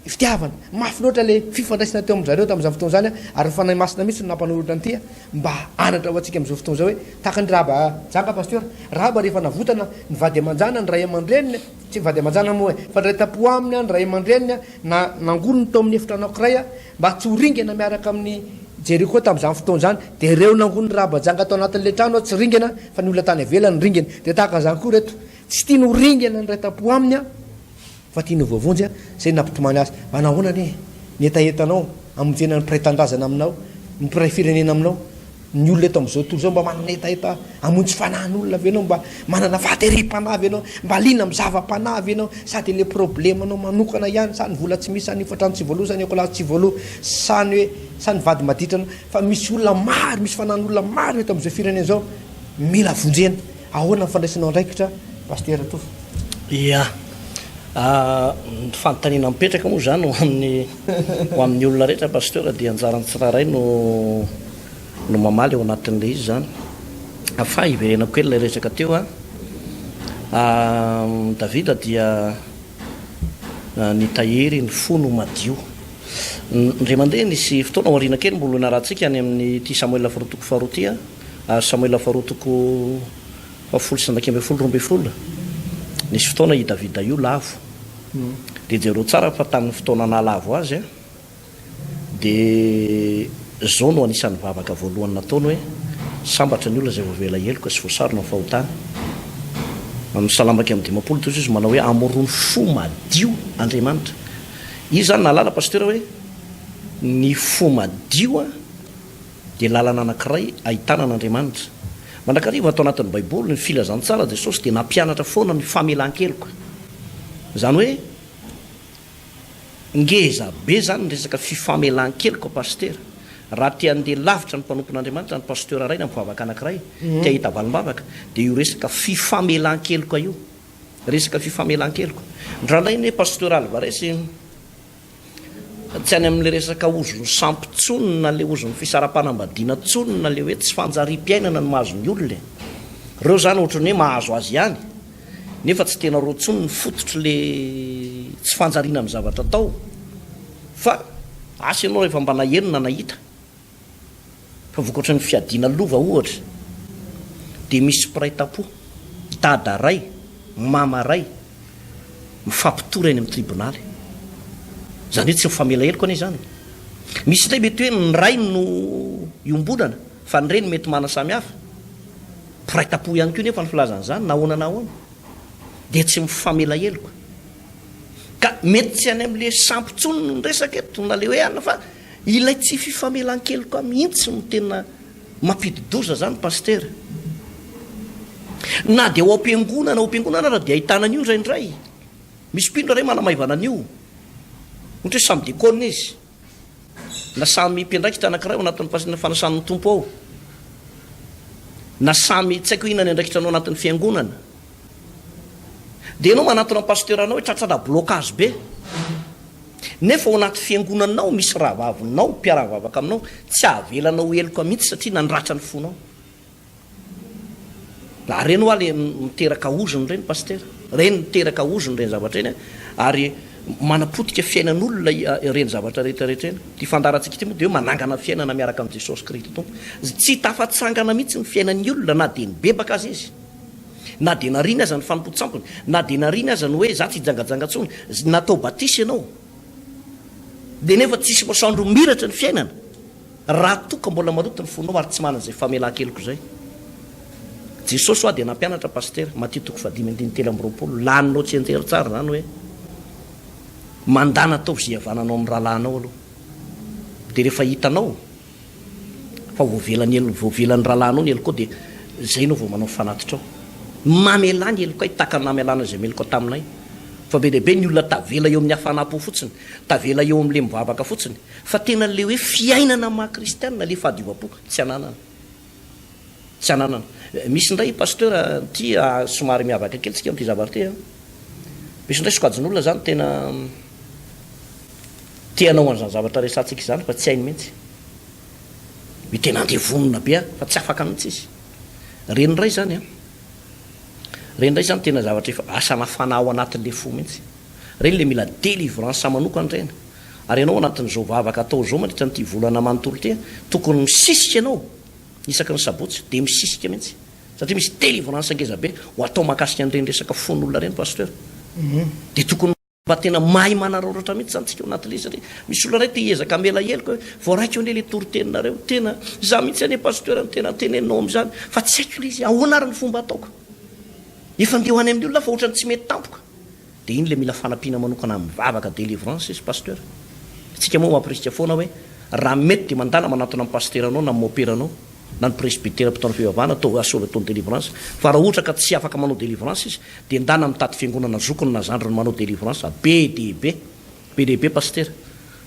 fitiavana, mafy loatra ilay fifandraisana teo amin-dry zareo tamin'izany fotoana izany, ary ny Fanahy Masina mihitsy no nampanoratra an'ity mba hanatra ho antsika amin'izao fotoana izao hoe, tahaka an'i Rahaba janga, Pasteur, Rahaba rehefa navotana ny vady aman-janany, ny ray aman-dreniny, Tsy vady aman-janany moa e! Fa ny ray tam-po aminy an, ny ray aman-dreniny an, na nangoniny tao amin'ny efitra anankiray an, mba tsy ho ringana miaraka amin'i Jeriko tamin'izany fotoana izany, dia ireo nangonin'i Rahaba-janga tao anatin'ilay trano an, tsy ringana, fa ny olona tany ivelany ringana. Dia tahaka an'izany koa ireto, tsy tiany ho ringana ny ray tam-po aminy an, fa tiany ho voavonjy an, izay no nampitomany azy. Manahoana anie ny hetahetanao hamonjena ny mpiray tanindrazana aminao, ny mpiray firenena aminao? Ny olona eto amin'izao tontolo izao mba manana hetaheta hamonjy fanahin'olona ve ianao? Mba manana fahaterem-panahy ve ianao? Mba liana amin'ny zava-panahy ve ianao? Sa dia ilay problemanao manokana ihany? Sa ny vola tsy misy, sa ny hofantrano tsy voaloa, sa ny ankolahy tsy voaloa, sa ny hoe, sa ny vady maditra anao? Fa misy olona maro, misy fanahin'olona maro eto amin'izao firenena izao mila vonjena. Ahoana ny fandraisanao andraikitra Pasitera Tovo? Ia. Ny fanontaniana mipetraka moa izany ho amin'ny ho amin'ny olona rehetra Pasteur dia anjaran'ny tsirairay no no mamaly ao anatin'ilay izy izany. Fa hiverenako kely ilay resaka teo an. Davida dia nitahiry ny fony ho madio. Indray mandeha nisy fotoana aoriana kely mbola niarahantsika any amin'ity Samoela faharoa toko faharoa ity an, ary Samoela faharoa toko fahafolo sy 11 12. Nisy fotoana i Davida io lavo. Dia jereo tsara fa tamin'ny fotoana nahalavo azy an, Dia izao no anisan'ny vavaka voalohany nataony hoe, Sambatra ny olona izay voavela heloka sy voasarona ny fahotany. Amin'ny Salamo 51 toa izy manao hoe, Amorony fo madio Andriamanitra. Izy izany nahalala Pasteur hoe ny fo madio dia lalana anankiray ahitana an'Andriamanitra. Mandrakariva ato anatin'ny Baiboly, ny filazantsara Jesosy dia nampianatra foana ny famelan-keloka. Izany hoe Ngeza be zany ny resaka fifamelan-keloka Pasitera. Raha te handeha lavitra ny mpanompon'Andriamanitra, ny Pasteur iray na mpivavaka anankiray, te hahita valim-bavaka, dia io resaka fifamelan-keloka io. Resaka fifamelan-keloka. Indraindray anie Pasteur Alvarez, tsy any amin'ilay resaka ozon'ny sampy intsony na ilay ozon'ny fisaraham-panambadiana intsony na ilay hoe tsy fanjariam-piainana no mahazo ny olona e. Ireo izany ohatran'ny hoe mahazo azy ihany. Nefa tsy tena reo tsony ny fototry le tsy fanjariana ny zavatra atao fa asa ianao rehefa mba naheno na nahita fa vokatry ny fiadiana lova ohatra dia misy mpiray tampo, dada ray, mama ray mifampitory any amin'ny tribonaly. Izany hoe tsy mifamela heloka anie izany e. Misy indray mety hoe ny ray no iombonana fa ny reny mety mana samy hafa. Mpiray tampo ihany koa nefa ny filazana izany na ahoana na ahoana dia tsy mifamela heloka. Ka mety tsy any amin'ilay sampy intsony ny resaka eto na ilay hoe anona fa ilay tsy fifamelan-keloka mihitsy no tena mampidi-doza izany Pasitera. Na dia ao am-piangonana ao am-piangonana ara dia ahitana an'io indraindray. Misy mpino re manamaivana an'io. Ohatra hoe samy diakona izy, na samy mpiandraikitra anankiray ao anatin'ny fanasan'ny Tompo ao, na samy tsy haiko inona ny andraikitranao anatin'ny fiangonana. Dia ianao manantona ny pasteur-nao hoe tratrana blocage be. Nefa ao anaty fiangonanao misy rahavavinao mpiara-mivavaka aminao tsy avelanao heloka mihitsy satria nandratra ny fonao. Ary reny hoa le miteraka ozona ireny Pasitera. Reny miteraka ozona ireny zavatra ireny ary manapotika fiainan'olona ireny zavatra rehetra rehetra ireny. Ity fandaharantsika ity moa dia hoe manangana fiainana miaraka amin'i Jesosy Krity Tompo. Tsy tafatsangana mihitsy ny fiainan'ny olona na dia nibebaka aza izy. Na dia nariany aza ny fanompoan-tsampiny, na dia nariany aza ny hoe za tsy hijangajanga intsony, natao batisa ianao, dia nefa tsisy masoandro miratra ny fiainana, raha toa ka mbola maloto ny fonao ary tsy manana izay famelan-keloka izay. Jesosy hoa dia nampianatra Pasitera, Matio toko fahadimy andininy 23, laninao tsianjery tsara izany hoe, mandàna ataovy izay hihavananao amin'ny rahalahinao aloha, dia rehefa hitanao, Fa voavela ny helony, voavela ny rahalahinao ny helokao dia zay ianao vao manao fanatitra ao. Mamelà ny helokay tahaka ny namelàna izay meloka taminay. Fa be dia be ny olona tavela eo amin'ny hafanam-po fotsiny, tavela eo amin'ilay mivavaka fotsiny, fa tena ilay hoe fiainana maha kristianina, ilay fahadiovam-po, tsy ananana. Tsy ananana. Misy indray Pasteur ity somary miavaka kely tsika amin'ity zavatra ity an. Misy indray sokajin'olona zany tena te hanao an'izany zavatra resahantsika izany fa tsy hainy mihitsy. Hoe tena andevonina be an, fa tsy afaka mihitsy izy. Ireny indray izany an, ireny indray izany tena zavatra efa asana fanahy ao anatin'ilay fo mihitsy. Ireny ilay mila délivrance manokana ireny. Ary ianao anatin'izao vavaka atao izao mandritra an'ity volana manontolo ity an, tokony misisika ianao isaky ny sabotsy, dia misisika mihitsy. Satria misy délivrance ngeza be ho atao mahakasika an'ireny resaka fon'olona ireny Pasteur. Dia tokony. Mba tena mahay manararaotra mihitsy zany tsika ao anatin'ilay izy satria misy olona iray te hiezaka hamela heloka hoe voaraiko anie ilay toriteninareo, tena za mihitsy anie pasteur no tena teneninao amin'izany fa tsy haiko ilay izy, ahoana ary ny fomba ataoko? Efa ndeha ho any amin'ny olona aho fa ohatran'ny tsy mety tampoka. Dia iny ilay mila fanampiana manokana amin'ny vavaka délivrance izy pasteur. Tsika moa mampirisika foana hoe raha mety dia mandàna manantona ny pasiteranao na ny moperanao. na ny presbytera mpitondra fivavahana atao asolo ataony délivrance fa raha ohatra ka tsy afaka manao délivrance izy dia ndana mitady fiangonana zokiny na zandriny manao délivrance be dia be be dia be pasitera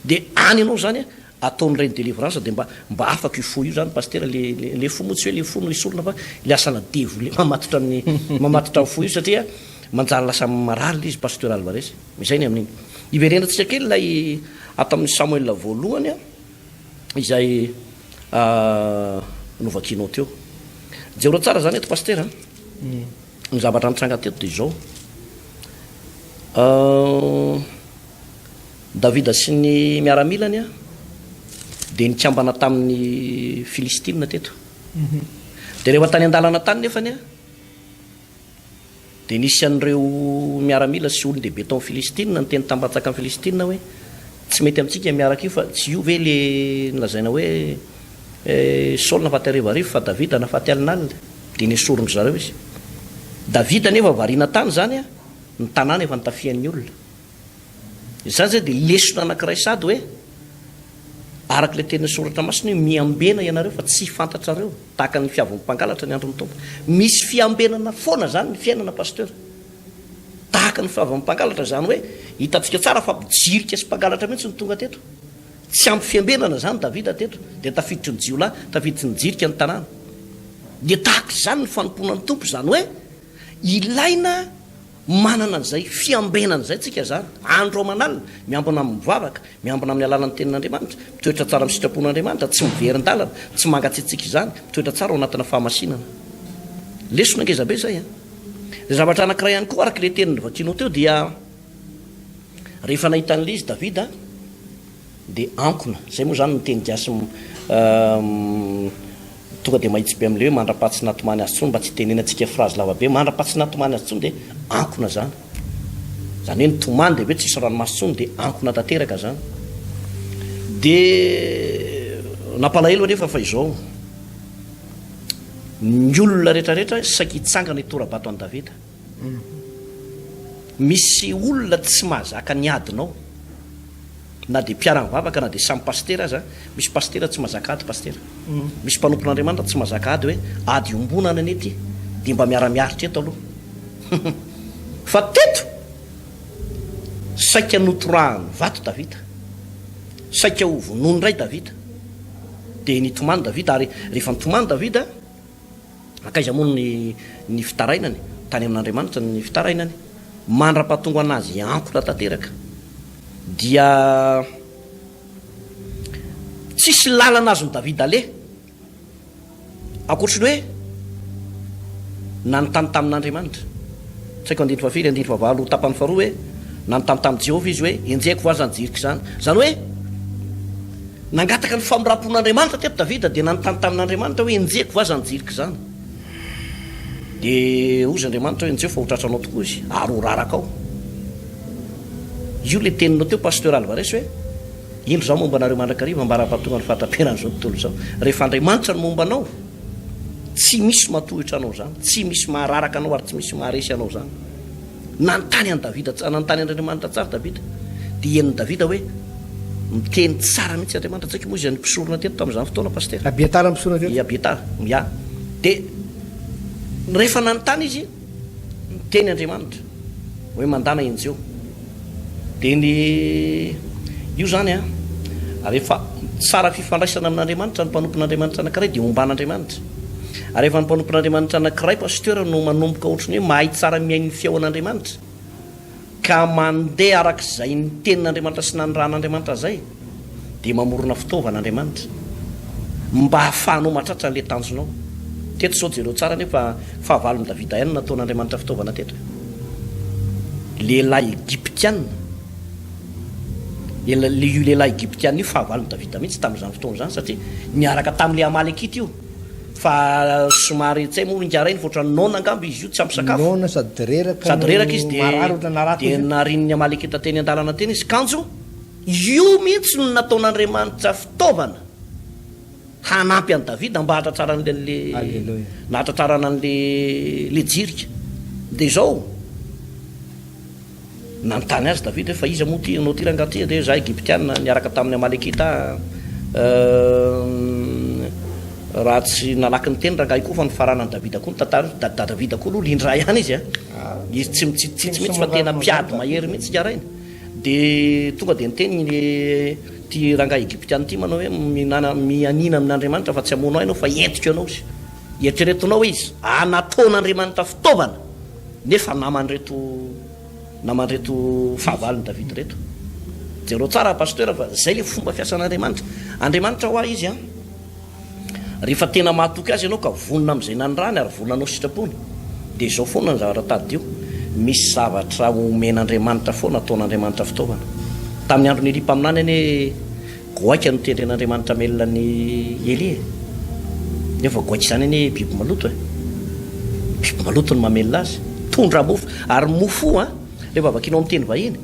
dia any ianao zany ataon'ireny délivrance dia mba mba afaka io fo io zany pasitera le le fo moa tsy hoe le fo no esorina fa le asana devoly mamatotra ny mamatotra ny fo io satria manjary lasa marary le izy pasteur Alvarez izay ny amin'iny iverenantsika kely ilay ato amin'ny Samoela voalohany a izay novakianao teo. Jereo tsara zany eto Pasitera a. Ny zavatra nitranga teto dia izao. Davida sy ny miaramilany dia nikambana tamin'ny Filistina teto. Dia rehefa tany an-dalana tany nefany a, Dia nisy an'ireo miaramila sy olon-dehibe tao amin'ny Filistina niteny tamin'ny mpanjakan'ny Filistina hoe, Tsy mety amintsika miaraka io, fa tsy io ve ilay nolazaina hoe, Saoly nahafaty arivoarivo, fa Davida nahafaty alinalina? Dia nesorin-dry zareo izy. Davida anefa variana tany izany, ny tanàna efa notafihan'ny olona. Izany izay dia lesona anankiray sady hoe, araka ilay tenin'ny Soratra Masina hoe, Miambena ianareo fa tsy fantatrareo. Tahaka ny fiavin'ny mpangalatra ny andron'ny Tompo. Misy fiambenana foana zany ny fiainana Pasteur. Tahaka ny fiavin'ny mpangalatra izany hoe hitantsika tsara fa mpijirika sy mpangalatra mihitsy no tonga teto. Tsy ampy fiambenana zany Davida teto dia tafiditry ny jiolahy, tafiditry ny jirika ny tanàna. Dia tahaka izany ny fanompoana ny Tompo izany hoe ilaina Manana an'izay fiambenana izay tsika izany, andro aman'alina, miambina amin'ny mivavaka, miambina amin'ny alalan'ny Tenin'Andriamanitra, mitoetra tsara amin'ny sitrapon'Andriamanitra, tsy miverin-dalana, tsy mangatsiatsiaka izany, mitoetra tsara ao anatina fahamasinana. Lesona ngeza be izay an! Ny zavatra anankiray ihany koa araka ilay teny novakianao teo dia rehefa nahita an'ilay izy Davida dia ankona, izay moa izany ny teny gasy Tonga dia mahitsy be amin'ilay hoe mandra-paha-tsy natomany azy intsony mba tsy hitenenantsika phrase lava be, mandra-paha-tsy natomany azy intsony dia ankona izany. Izany hoe nitomany dia avy eo tsisy ranomaso intsony dia ankona tanteraka izany. Dia nampalahelo anefa fa izao, ny olona rehetrarehetra saika hitsangana hitora-bato an'i Davida. Misy olona tsy mahazaka ny adinao. Na dia mpiara-mivavaka na dia samy pasitera aza, misy pasitera tsy mahazaka ady pasitera. Misy mpanompon'Andriamanitra tsy mahazaka ady hoe ady iombonana anie ity dia mba miara-miaritra eto aloha. Fa teto! Saika notorahany vato Davida. Saika ho vonoiny indray Davida. Dia nitomany Davida, ary rehefa nitomany Davida, Hankaiza moa ny ny fitarainany? Tany amin'Andriamanitra ny fitarainany. Mandra-pahatonga anazy hiankona tanteraka dia tsisy lalana azon'i Davida aleha ankoatry ny hoe nanontany tamin'Andriamanitra. Tsy haiko andininy fahafiry, andininy fahavalo tapany faharoa hoe nanontany tamin'i Jehovah izy hoe enjehiko va izany jiriko izany? Izany hoe Nangataka ny famindram-pon'Andriamanitra teto Davida, dia nanontany tamin'Andriamanitra hoe, Enjehiko va izany jiriko izany? Dia hozy Andriamanitra hoe, Enjeho fa ho tratranao tokoa izy, ary ho raraka ao. Io ilay teninao teo Pasteur Alvarez hoe, Indro izaho momba anareo mandrakariva ambara-pahatonga ny fahataperan'izao tontolo izao. Rehefa Andriamanitra no momba anao, tsy misy mahatohitra anao izany, tsy misy mahararaka anao ary tsy misy maharesy anao izany. Nanontany an'i Davida, nanontany an'Andriamanitra tsara Davida. Dia henon'i Davida hoe, Miteny tsara mihitsy Andriamanitra. Tsy haiko moa iza ny mpisorona teto tamin'izany fotoana, Pasitera. Abiatara mpisorona teto. I Abiatara, ya. Dia rehefa nanontany izy, niteny Andriamanitra hoe mandàna enjeho. Dia ny io izany an, rehefa tsara fifandraisana amin'Andriamanitra ny mpanompon'Andriamanitra anankiray dia omban'Andriamanitra. Ary rehefa ny mpanompon'Andriamanitra anankiray Pasteur no manomboka ohatran'ny hoe mahay tsara mihaino ny feon'Andriamanitra ka mandeha araka izay ny tenin'Andriamanitra sy nanirahan'Andriamanitra izay dia mamorona fitaovana Andriamanitra mba hahafahanao mahatratra an'ilay tanjonao. Teto izao jereo tsara anie fa fahavalon'i Davida ihany no nataon'Andriamanitra fitaovana teto e. Lehilahy Egyptiana, io lehilahy Egyptiana io fahavalon'i Davida mihitsy tamin'izany fotoana izany satria niaraka tamin'ilay Amalekita io. Fa somary tsy hay moa ingahy rainy fa ohatran'ny noana angamba izy io tsy ampy sakafo. Noana sady reraka Sady reraka izy no marary ohatran'ny narary koa izy io. Dia narian'ny Amalekita teny an-dalana teny izy kanjo io mihitsy no nataon'Andriamanitra fitaovana hanampy an'i Davida mba hahatratrarany an'le Alléluia. nahatratrarana an'le le jirika. Dia izao. Nanontany azy Davida hoe, Fa iza moa ity ianao ity rangahy ity? Dia hoe, Izaho Egyptiana niaraka tamin'ny Amalekita. Raha tsy nalaky niteny rangahy koa fa nifaranan'i Davida koa ny tantara io. Da Davida koa aloha lindra ihany izy a! Izy tsy mitsitsitsy mihitsy fa tena mpiady mahery mihitsy ingahy rainy. Dia tonga dia niteny ity rangahy Egyptiana ity manao hoe, Mihinana, mianiana amin'Andriamanitra fa tsy hamono ahy ianao fa entiko ianao izy. Eritreretinao hoe izy, nataon'Andriamanitra fitaovana. Nefa naman'ireto naman'ireto fahavalon'i Davida ireto. Jereo tsara Pasteur fa zay le fomba fiasan'Andriamanitra. Andriamanitra hoa izy an, rehefa tena mahatoky azy ianao ka vonona amin'izay nanirahany ary vonona hanao sitrapony dia izao foana ny zavatra tadidio, misy zavatra omen'Andriamanitra foana, ataon'Andriamanitra fitaovana. Tamin'ny andron'i Elia mpaminany anie Goaika no tendren'Andriamanitra hamelona an'i Elia e! Nefa goaika izany anie biby maloto e! Biby maloto no mamelona azy. Tondra mofo. Ary mofo io an, rehefa vakianao amin'ny teny vahiny,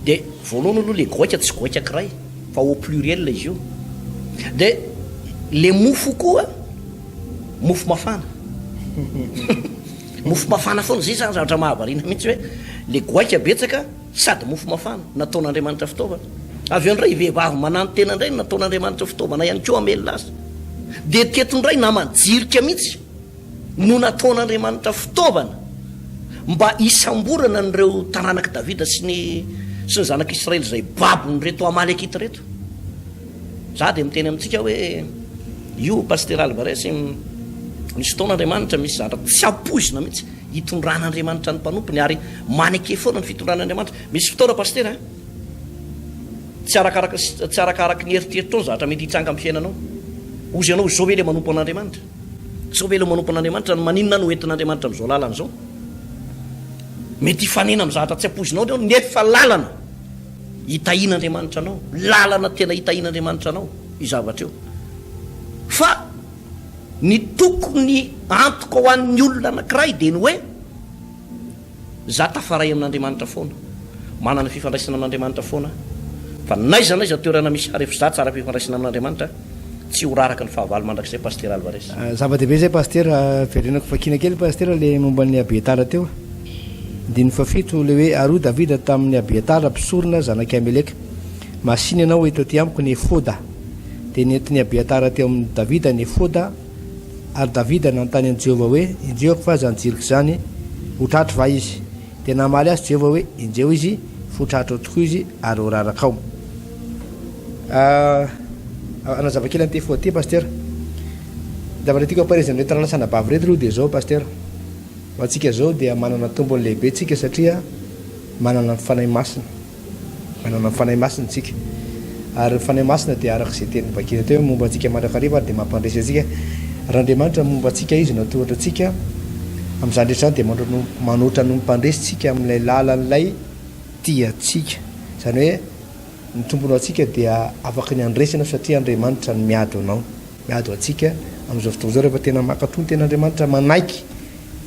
dia voalohany aloha ilay goaika tsy goaika ankiray fa au pluriel izy io. Dia ilay mofo koa mofo mafana. Mofo mafana foana. Izay izany zavatra mahavariana mihitsy hoe ilay goaika betsaka. Sady mofo mafana, nataon'Andriamanitra fitaovana. Avy eo indray, vehivavy mananontena indray no nataon'Andriamanitra fitaovana ihany koa hamelona azy. Dia teto indray naman'i Jirika mihitsy no nataon'Andriamanitra fitaovana mba hisamborana an'ireo taranak'i Davida sy ny sy ny zanak'Israely izay babon'ireto Amalekita ireto. Za dia miteny amintsika hoe io Pasitera Alvarez misy fotoana Andriamanitra misy zavatra tsy ampoizina mihitsy. Hitondran'Andriamanitra ny mpanompony ary maneke foana ny fitondran'Andriamanitra. Misy fotoana Pasitera a, tsy arakaraka tsy arakaraky ny eritreritrao ny zavatra mety hitranga amin'ny fiainanao. Hozy ianao, izao ve ilay manompo an'Andriamanitra? Izao ve ilay manompo an'Andriamanitra? Maninona aho no entin'Andriamanitra amin'izao lalana izao? Mety hifanena amin'ny zavatra tsy ampoizinao ianao nefa lalana hitahian'Andriamanitra anao, lalana tena hitahian'Andriamanitra anao io zavatra io. Fa Ny tokony antoka ho an'ny olona anankiray dia ny hoe, Za tafaray amin'Andriamanitra foana, manana fifandraisana amin'Andriamanitra foana aho, fa n'aiza n'aiza toerana misy ahy rehefa za tsara fifandraisana amin'Andriamanitra, tsy ho raraka ny fahavalo mandrakizay Pasitera Alvarez. Zava-dehibe izay Pasitera, verenako vakiana kely Pasitera le momba an'i Abiatara teo, andininy fahafito, le hoe ary hoy Davida tamin'i Abiatara mpisorona zanak'i Ameleka, Masìna ianao eto aty amiko ny efoda. Dia nentin'i Abiatara teo amin'i Davida ny efoda, ary Davida nanontany an'i Jehovah hoe, Enjehiko va izany jiriko izany? Ho tratry va izy? Dia namaly azy Jehovah hoe, Enjeho izy, Fo tratra ao tokoa izy ary ho raraka ao. Hanazava kely an'ity efoda ity Pasteur. Ny zavatra tiako hampaherezana ireto rahalahy sy anabavy ireto aloha dia izao Pasteur. Ho antsika izao dia manana tombony lehibe tsika satria manana ny Fanahy Masina. Manana ny Fanahy Masina isika. Ary ny Fanahy Masina dia araka izay teny novakiana teo hoe momba antsika mandrakariva ary dia mampandresy antsika. Raha Andriamanitra momba antsika Izy natohatra antsika, amin'izany rehetra izany dia manoatra noho ny mpandresy tsika amin'ilay lalan'ilay tia antsika. Izany hoe ny tombony ho antsika dia afaka ny handresy ianao satria Andriamanitra no miady ho anao. Miady ho antsika amin'izao fotoana izao rehefa tena mankatò ny tenin'Andriamanitra, manaiky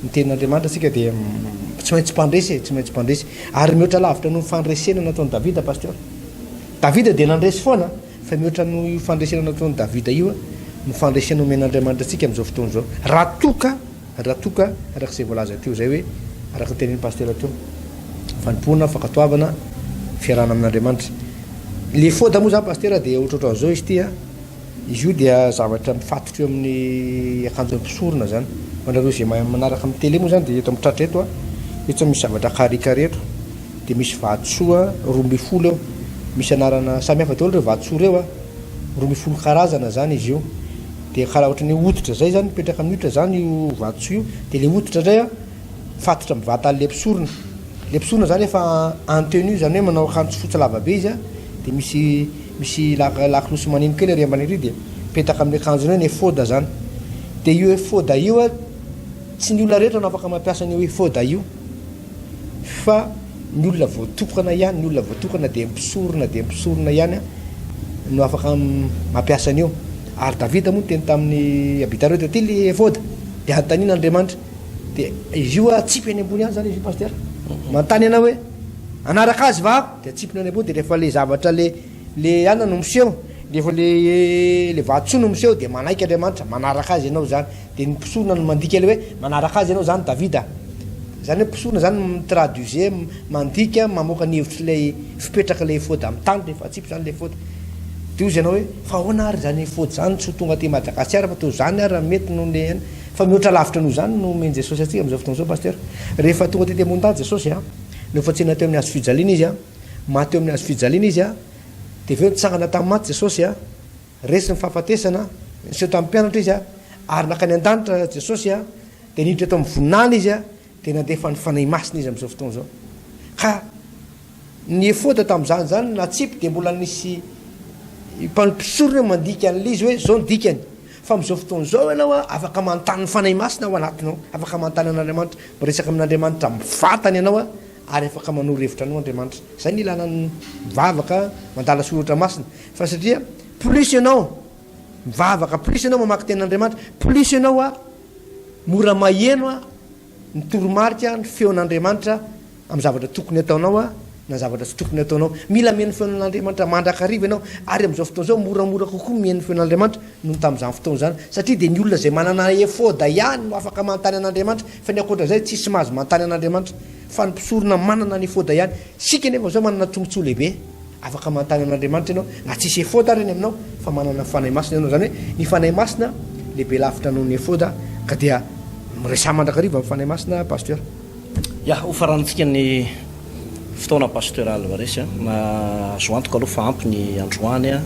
ny tenin'Andriamanitra isika dia tsy maintsy mpandresy e, tsy maintsy mpandresy. Ary mihoatra lavitra noho ny fandresena nataon'i Davida Pasteur. Davida dia nandresy foana fa mihoatra noho io fandresena nataon'i Davida io no fandresena omen'Andriamanitra antsika amin'izao fotoana izao. Raha toa ka, raha toa ka araka izay voalaza teo izay hoe araka ny tenin'i Pasteur teo, fanompoana, fankatoavana, fiarahana amin'Andriamanitra. Le efoda moa izany Pasteur dia ohatrohatran'izao izy ity an. Izy io dia zavatra mifatotra eo amin'ny akanjon'ny mpisorona izany. Ho anareo izay mahay manaraka amin'ny télé moa izany dia eto amin'ny tratra eto, eto misy zavatra carré carré eto, dia misy vatosoa 12 eo. Misy anarana samy hafa daholo ireo vatosoa ireo, 12 karazana izany izy io. Dia karaha ohatran'ny hoe hoditra izay izany, mipetraka amin'ny hoditra izany io vatosoa io, dia ilay hoditra indray mifatotra amin'ny vatan'ilay mpisorona. Ilay mpisorona izany efa en tenue, izany hoe manao akanjo fotsy lava be izy, dia misy Misy lakolosy maneno kely ery ambany ery dia mipetaka amin'ny akanjony eo ny efoda zany. Dia io efoda io tsy ny olona rehetra no afaka mampiasa an'io efoda io fa ny olona voatokana ihany, ny olona voatokana dia mpisorona dia mpisorona ihany no afaka mampiasa an'io. Ary Davida moa niteny tamin'i Abitara hoe taty le efoda dia anontaniana Andriamanitra. Dia izy io atsipy any ambony any zany izy io pasteur. Manontany ianao hoe hanaraka azy va aho? Dia atsipiny any ambony dia rehefa le zavatra le le anona no miseho, rehefa le le vatosoa no miseho dia manaiky Andriamanitra, manaraka azy ianao izany. Dia ny mpisorona no mandika le hoe manaraka azy ianao izany Davida. Izany hoe mpisorona izany mi-traduser, mandika, mamoaka ny hevitr'ilay fipetraka ilay efoda amin'ny tany rehefa atsipy izany ilay efoda. Dia hozy ianao hoe fa ahoana ary izany efoda izany tsy ho tonga aty Madagasikara fa toa izany ary raha mety noho le fa mihoatra lavitra noho izany no omen'i Jesosy antsika amin'izao fotoana izao Pasteur. Rehefa tonga tety ambony tany Jesosy an, Nofantsihina teo amin'ny hazo fijaliana Izy, maty teo amin'ny hazo fijaliana Izy, dia avy eo nitsangana tamin'ny maty Jesosy, resy ny fahafatesana, niseho tamin'ny mpianatra Izy, ary nankany an-danitra Jesosy, dia niditra tao amin'ny voninahiny Izy, dia nandefa ny Fanahy Masina Izy amin'izao fotoana izao. Ka ny efoda tamin'izany izany natsipy dia mbola nisy mpisorona mandika an'ilay izy hoe izao ny dikany. Fa amin'izao fotoana izao ianao afaka manontany ny Fanahy Masina ao anatinao, afaka manontany an'Andriamanitra, miresaka amin'Andriamanitra mivantana ianao ary afaka manoro hevitra anao Andriamanitra. Izay ny ilana ny mivavaka, mandala soratra masina. Fa satria plus ianao mivavaka, plus ianao mamaky tenin'Andriamanitra, plus ianao mora maheno ny toromarika, ny feon'Andriamanitra amin'ny zavatra tokony ataonao na zavatra tsy tokony ataonao. Mila mihaino ny feon'Andriamanitra mandrakariva ianao, ary amin'izao fotoana izao moramora kokoa ny mihaino ny feon'Andriamanitra noho ny tamin'izany fotoana izany, satria dia ny olona izay manana efoda ihany no afaka manontany an'Andriamanitra, fa ny ankoatra izay tsisy mahazo manontany an'Andriamanitra, fa ny mpisorona manana ny efoda ihany. Isika anefa izao manana tombontsoa lehibe, afaka manontany an'Andriamanitra ianao, na tsisy efoda ary eny aminao, fa manana ny Fanahy Masina ianao, izany hoe ny Fanahy Masina lehibe lavitra noho ny efoda, ka dia miresaha mandrakariva amin'ny Fanahy Masina Pasteur. Ya, ho faranantsika ny fotoana Pasteur Alvarez a. Azo antoka aloha fa ampy ny androany a.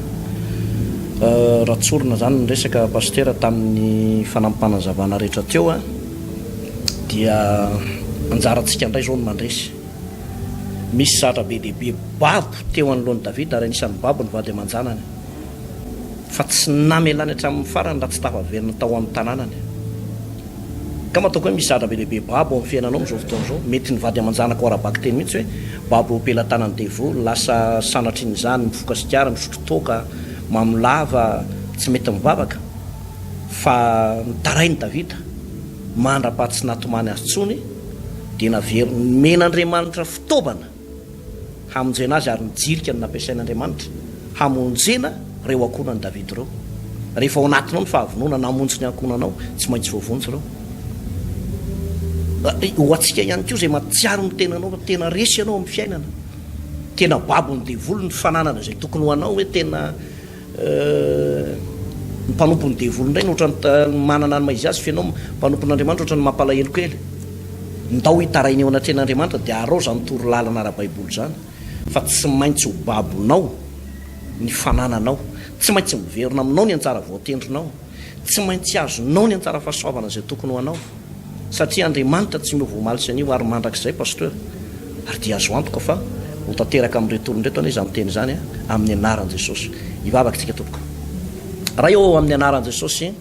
Raha tsorina izany ny resaka Pasteur tamin'ny fanampim-panazavana rehetra teo a, dia anjarantsika indray izao ny mandresy. Misy zatra be dia be babo teo anoloan'i Davida ary anisan'ny babo ny vady aman-janany. Fa tsy namelany hatramin'ny farany raha tsy tafaverina tao amin'ny tanànany. Angamba ataoko hoe misy zavatra be dia be babo amin'ny fiainanao amin'izao fotoana izao. Mety ny vady aman-janakao ara-bakiteny mihitsy hoe babo eo am-pelatanan'ny devoly, lasa sanatrian'izany, mifoka sigara, misotro toaka, mamo lava, tsy mety mivavaka. Fa nitaraina i Davida, mandra-paha tsy natomany azy intsony, dia naveriny nomen'Andriamanitra fitaovana. hamonjena azy ary ny jirika no nampiasain'Andriamanitra hamonjena ireo ankohonan'i Davida ireo. Rehefa ao anatinao ny fahavononana hamonjy ny ankohonanao, tsy maintsy voavonjy ireo. Ho antsika ihany koa izay mahatsiaro ny tenanao fa tena resy ianao amin'ny fiainana, tena babon'ny devoly ny fananana izay tokony ho anao hoe tena Ny mpanompon'ny devoly indray no ohatran'ny manana ny maha izy azy f'ianao mpanompon'Andriamanitra ohatran'ny mampalahelo kely. Ndao hitaraina eo anatrehan'Andriamanitra dia arao izany toro lalana ara-baiboly izany. Fa tsy maintsy ho babonao ny fanananao, tsy maintsy miverina aminao ny anjara voatendrinao, tsy maintsy azonao ny anjara fahasoavana izay tokony ho anao. Satria Andriamanitra tsy miova omaly sy anio ary mandrakizay Pasteur. Ary dia azo antoka fa ho tanteraka amin'ireto olona ireto anie izany teny izany amin'ny anaran'i Jesosy. Hivavaka isika tompoko. Ray ô amin'ny anaran'i Jesosy,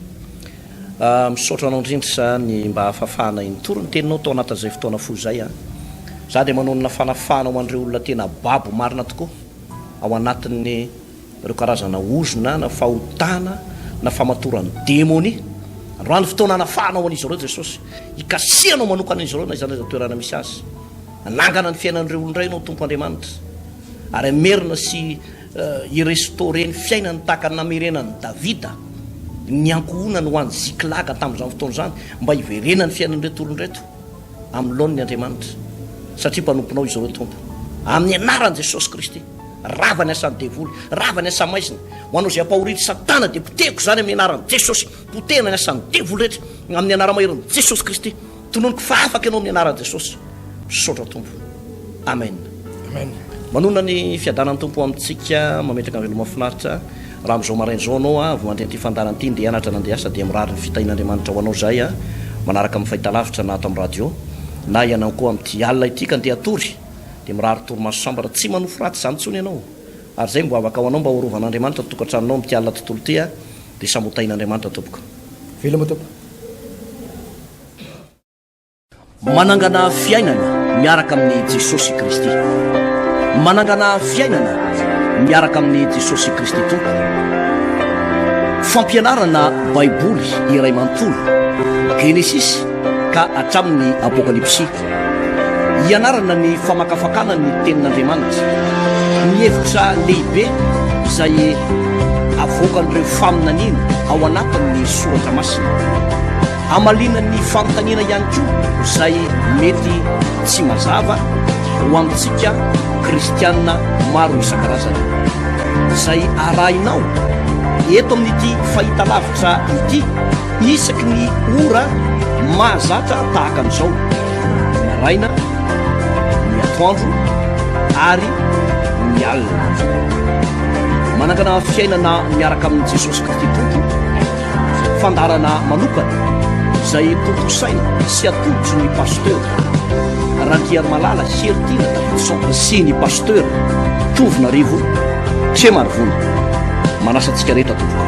misaotra anao indrindra ny mba fahafahana nitory ny teninao tao anatin'izay fotoana fohy izay. Za dia manonona fanafahana ho an'ireo olona tena babo marina tokoa ao anatin'ny ireo karazana ozona na fahotana na famatoran'ny demonia. Androany fotoana hanafahanao an'izy ireo Jesosy. Hikasihanao manokana an'izy ireo na aiza na aiza toerana misy azy. Hanangana ny fiainan'ireo olona indray Ianao Tompo Andriamanitra. Ary hamerina sy hi-restaurer ny fiainany tahaka ny namerenan'i Davida ny ankohonany ho any Ziklaga tamin'izany fotoana izany mba hiverenan'ny fiainan'ireto olona ireto amin'ny laoniny Andriamanitra. Satria mpanomponao izy ireo Tompo. Amin'ny anaran'i Jesosy Kristy. Rava ny asan'ny devoly, rava ny asa maizina. Ho anao izay ampahorian'i Satana dia potehiko izany amin'ny anaran'i Jesosy. Potehina ny asan'ny devoly rehetra amin'ny anara-maherin'i Jesosy Kristy. Tononiko fa afaka ianao amin'ny anaran'i Jesosy. Misaotra Tompo. Amen. Amen. Manonona ny fiadanan'ny Tompo amintsika, mametraka ny veloma mahafinaritra. Raha amin'izao maraina izao anao vao mandre an'ity fandaharana ity, ndeha hianatra na ndeha hiasa dia mirary ny fitahian'Andriamanitra ho anao izahay manaraka amin'ny fahitalavitra na ato amin'ny radio na ianao koa amin'ity alina ity ka ndeha hatory. Dia mirary torimaso sambatra, tsy manofy ratsy izany intsony ianao. Ary izay mivavaka ho anao mba horovan'Andriamanitra ny tokantranonao amin'ity alina tontolo ity a, dia samy ho tahin'Andriamanitra tompoko. Veloma tompoko. Manangana fiainana miaraka amin'i Jesosy Kristy. Manangana fiainana miaraka amin'i Jesosy Kristy Tompo. Fampianarana Baiboly iray manontolo, Genesisy ka hatramin'ny Apokalypsy. Hianarana ny famakafakana ny Tenin'Andriamanitra, ny hevitra lehibe izay avoakan'ireo faminaniana ao anatin'ny Soratra Masina. Hamaliana ny fanontaniana ihany koa izay mety tsy mazava ho antsika kristiana maro isan-karazany. Izay arahinao eto amin'ity fahitalavitra ity. Isaky ny ora mahazatra tahaka an'izao, ny maraina, ny atoandro ary ny alina. Manangana fiainana miaraka amin'i Jesosy Kristy Tompo, fandaharana manokana izay tontosaina sy atolotry ny Pasteur Randriarimalala Heritiana Davidson sy ny Pasteur Tovonarivo Tremarivony. Manasa antsika rehetra tompoko.